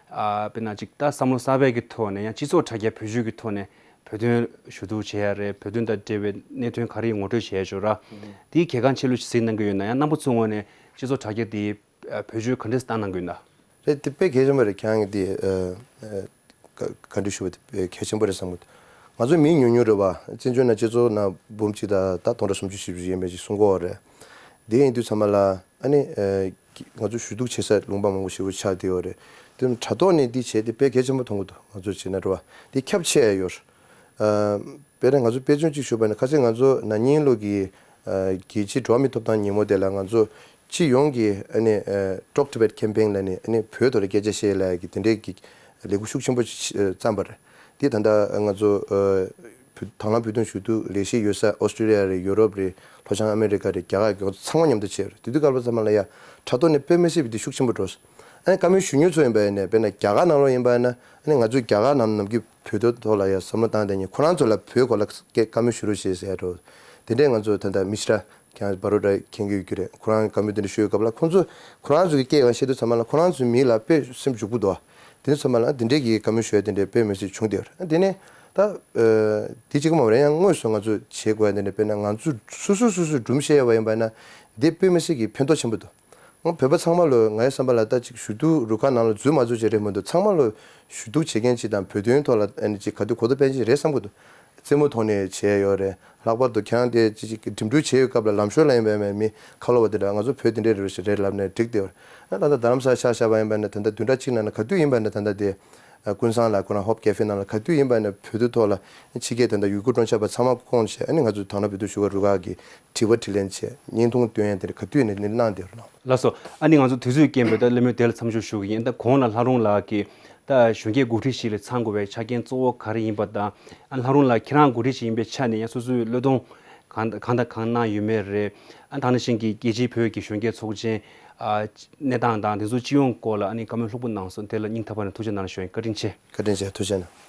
ཨ་དཔེར་ན་ཅིག་ད་བསམ་བློ་གསར་པའི་གི་ཐོག་ནས་ཡང་སྤྱི་ཚོགས་དྲ་རྒྱ་བེད་སྤྱོད་ཀྱི་ཐོག་ནས་བོད་དོན་ཞུ་གཏུག་བྱེད་ཡ་རེད། བོད་དོན་དང་འབྲེལ་བའི་གནད་དོན་ག་རེ་ཡིན་ངོ་སྤྲོད་བྱེད་ཡ་ཅིག་ཡོད་ར། དེའི་གལ་འགངས་ཆེ་ལོས་གཟིགས་གནང་གི་ཡོད་ན་ཡང་རྣམ་པ་ཚོའི་ངོས་ནས་སྤྱི་ཚོགས་དྲ་རྒྱ་དེ་བེད་སྤྱོད་ག་འདྲས་བཏང་གནང་གི་ཡོད་ན། རེད། དེ་དཔེ་གལ་ཆེན་པོ་རེད། ཁྱེད་རང་གིས་དེ་ཨ་ཨ་བཀའ་བཀའ་འདྲི་ཞུ་བ་དེ་དཔེ་གལ་ཆེན་པོ་རེད་བསམ་གྱི་འདུག་ང་ཚོ་མི་ཉུང་ཉུང་རེད་བ། བཙན་བྱོལ་ནང་སྤྱི་ཚོགས་ནང་འབུམ་གཅིག་དང་ད་སྟོང་ཕྲག་སུམ་ཅུ་བཞི་བཅུ་ཡོད་མེད་ཅིག་གསུང་གི་ཡོད་རེད། དེ་ཡིན་དུས་ཙམ་པ་ལ་ཨ་ནི་ཨ་ང་ཚོ་ཞུ་གཏུག་བྱེད་ས་ལུང་པ་མང་པོ་ཞེ་པོ་ཆགས་བསྡད་ཡོད་རེད། དེ་དྲ་ཐོག་ནས་འདི་བྱས་ཏེ་དཔེ་གལ་ཆེན་པོ་མཐོང་གི་འདུག་ང་ཚོ་བྱས་ན་རེད་བ། དེ་ཁྱབ་ཆེ་ཡ་ཡོད་རེད། ཨ་དཔེར་ན་ང་ཚོ་དཔེ་མཚོན་གཅིག་ཞུས་པ་ན་ཁ་སང་ང་ཚོ་ན་ནིང་ལོ་གི་ཨ་རྒྱལ་སྤྱིའི་འགྲོ་བ་མིའི་ཐོབ་ཐང་ཉིན་མོ་དེ་ལ་ང་ཚོ་སྤྱི་ཡོངས་ཀྱི་ཨ་ནི་ཨ་Talk Tibet Campaign་ལབ་ནས་ཨ་ནི་བོད་ཐོག་ལ་སྐད་ཆ་བཤད་ལབ་ཀྱི་དེ་འདྲའི་གི་ལས་འགུལ་ཤུགས་ཆེན་པོ་ཞིག་བརྩམས་པ་རེད། དེ་ད་ལྟ་ང་ཚོ་ཨ་བོད་དང་བླངས་བོད་དོན་ཞུ་གཏུག་ལས་གཞི་ཡོད་ས་ཨོ་སི་ཀྲི་ལི་ཡ་རེད། ཡུ་རོབ་རེད། ལྷོ་བྱང་ཨ་མེ་རི་ཀ་རེད། རྒྱ་གར་རྒྱལ་ཁབ་ཚང་མ་མཉམ་དུ་བྱས་ཡོད་རེད། དེ་དུས་སྐབས་ལ་ཚང་མ་ལ་ཡ་དྲ་ཐོག་ནས་དཔེ་མི་སྲིད་པའི་དེ་ཤུགས་ཆེན་པོ་འགྲོ་སོང་། ཨ་ནི་བཀའ་མོལ་ཞུ་མཁན་ཚོ་ཡིན་པ་ཡིན་ནའི་དཔེར་ན་རྒྱ་གར་ནང་ལོགས་ཡིན་པ་ཡིན་ན་ཨ་ནི་ང་ཚོའི་རྒྱ་གར་ནང་ནམ་རྒྱུན་བོད་དོན་ཐོག་ལ་ཡ་བསམ་བློ་བཏང་བསྡད་མཁན་ཁོ་རང་ཚོ་ལ་བོད་སྐོར་ལ་སྐད་བཀའ་མོལ་ཞུ་རོགས་བྱེད་ཟེར་ཡ་འགྲོ། དེ་འདྲས་ང་ཚོ་ད་ལྟ་མི་ཤི་ར་ཁྱེད་རང་བྷ་རོ་ཌ་མཁྱེན་གྱི་ཡོད་ཀྱི་རེད། ཁོ་རང་བཀའ་མོལ་དེ་འདྲ་ཞུ་བའི་སྐབས་ལ་ཁོང་ཚོ་ཁོ་རང་ཚོ་གི་སྐད་ཡང་བཤད་དུས་ཚང་མ་ལ་ཁོ་རང་ཚོའི་མི་ལ་དཔེ་སེམས་འཇུག་པོ་འདུག་དེ་ཚང་མ་ལ་དེ་འདྲས་ཀྱི་བཀའ་མོལ་ཞུ་ཡ་དེ་འདྲས་དཔེ་མི་སྲིད་བྱུང་བསྡད་ཡོད་རེད། དེ་ནས་ད་ཨ་དེ་གཅིག་མ་རེད། ཡང་དངོས་སུ་ང་ཚོ་བྱེད་དགོས་ཡ་དེ་འདྲས་དཔེར་ན་ང་ཚོ་སོ་སོ་སོ་སོས་སྒྲུང་བཤད་ཡ་བ་ཡིན་པ་ན་དེ་དཔེ་མི་སྲིད་ཀྱི་ཕན་ཐོགས་ཆེན་པོ་འདུག་ང་བོད་པ་ཚང་མ་ལོ་ངའི་བསམ་པ་ལ་ད་ཅིག་ཞུ་གཏུག་རུ་ཁག་ནང་ལ་འཛུལ་མ་འཛུལ་བྱས་རེད་མི་འདུག་ཚང་མ་ལོ་ཞུ་གཏུག་བྱེད་མཁན་ཅིག་དང་བོད་དོན་ཐོག་ལ་ཨ་ནི་ཅིག་ག་དུས་གོ་རྟོགས་སྤེལ་མཁན་ཅིག་རེད་བསམ་གྱི་འདུག་རྩེད་མོ་ཐོག་ནས་བྱས་ཡོད་རེད། ལྷག་པར་དུ་ཁྱེད་རང་དེ་ཅིག་ཅིག་འགྲིམ་འགྲུལ་བྱས་ཡོད་སྐབས་ལ་ལམ་ཞོར་ལ་ཡིན་པའི་མི་ཁ་ལོ་བ་དེ་འདྲ་ང་ཚོ་བོད་དེ་འདྲས་རེད་རེད་ལབ་ནས་འགྲིག་བསྡད་ཡོད་རེད། ཨ་ད་ལྟ་རྡ་རམ་ས་ལ་ཆ་བཞག་པ་ཡིན་པ་ན་ད་ལྟ་བདུན་ཕྲག་གཅིག་ནང་ན་ག་དུས་ཡིན་པ་ན་ད་ལྟ་དེ་ ཀུན་བཟང་ལགས་ཁོ་རང་ཧོབ་ཀེ་ཧྥེ་ནང་ལ་ག་དུས་ཡིན་པ་ནས་བོད་དོན་ཐོག་ལ་ཕྱི་རྒྱལ་དེ་འདྲ་ཡུ་གུར་སྤྲོ་འཆམ་པ་ཚང་མ་བསྐོངས་བྱས། ཨ་ནི་ང་ཚོ་དྭང་བླངས་བོད་དོན་ཞུ་སྒར་རུ་ཁག་གི་དྲི་བ་དྲིས་ལན་བྱས། བརྙན་ཐུང་སྟོན་ཡ་དེ་འདྲ་ག་དུས་ནས་གནང་བསྡད་རོགས་གནང་། ལགས་སོ། ཨ་ནི་ང་ཚོ་དུས་ཚོད་རྐྱེན་པས་ད་གླེང་མོལ་དེ་ལ་མཚམས་འཇོག་ཞུ་གི་ཡིན། ད་གོང་ལ་ལྷ་རུང་ལགས་ཀྱིས་ད་གཞོན་སྐྱེས་འགོ་ཁྲིད་ཞིག་ལ་ཚང་དགོས་པའི་ཆ་རྐྱེན་གཙོ་བོ་ག་རེ་ཡིན་པ་དང་། ཨ་ལྷ་རུང་ལགས་ཁྱེད་རང་འགོ་ཁྲིད་ཞིག་ཡིན་པའི་ཆ་ནས་ཡང་སོ་སོའི་བློས་གཏོང་གང་གང་དང་གང་གནང་ཡོད་མེད་རེད། ཨ་ད་ནང་བཞིན་གྱི་རྒྱལ་སྤྱིའི་བོད་ཀྱི་གཞོན་སྐྱེས་ཚོགས་ཆེན་ཨ་གནས་སྟངས་དང་དེ་ཚོ་སྤྱི་ཡོངས་སྐོར་ལ་ཨ་ནི་བཀའ་མོལ་ལྷུག་པོ་གནང་སོང་། དེ་ལ་སྙིང་ཐག་པ་ནས་ཐུགས་རྗེ་གནང་ཞུ་ཡིན། བཀའ་དྲིན་ཆེ། བཀའ་དྲིན་ཆེ། ཐུགས་རྗེ་གནང་།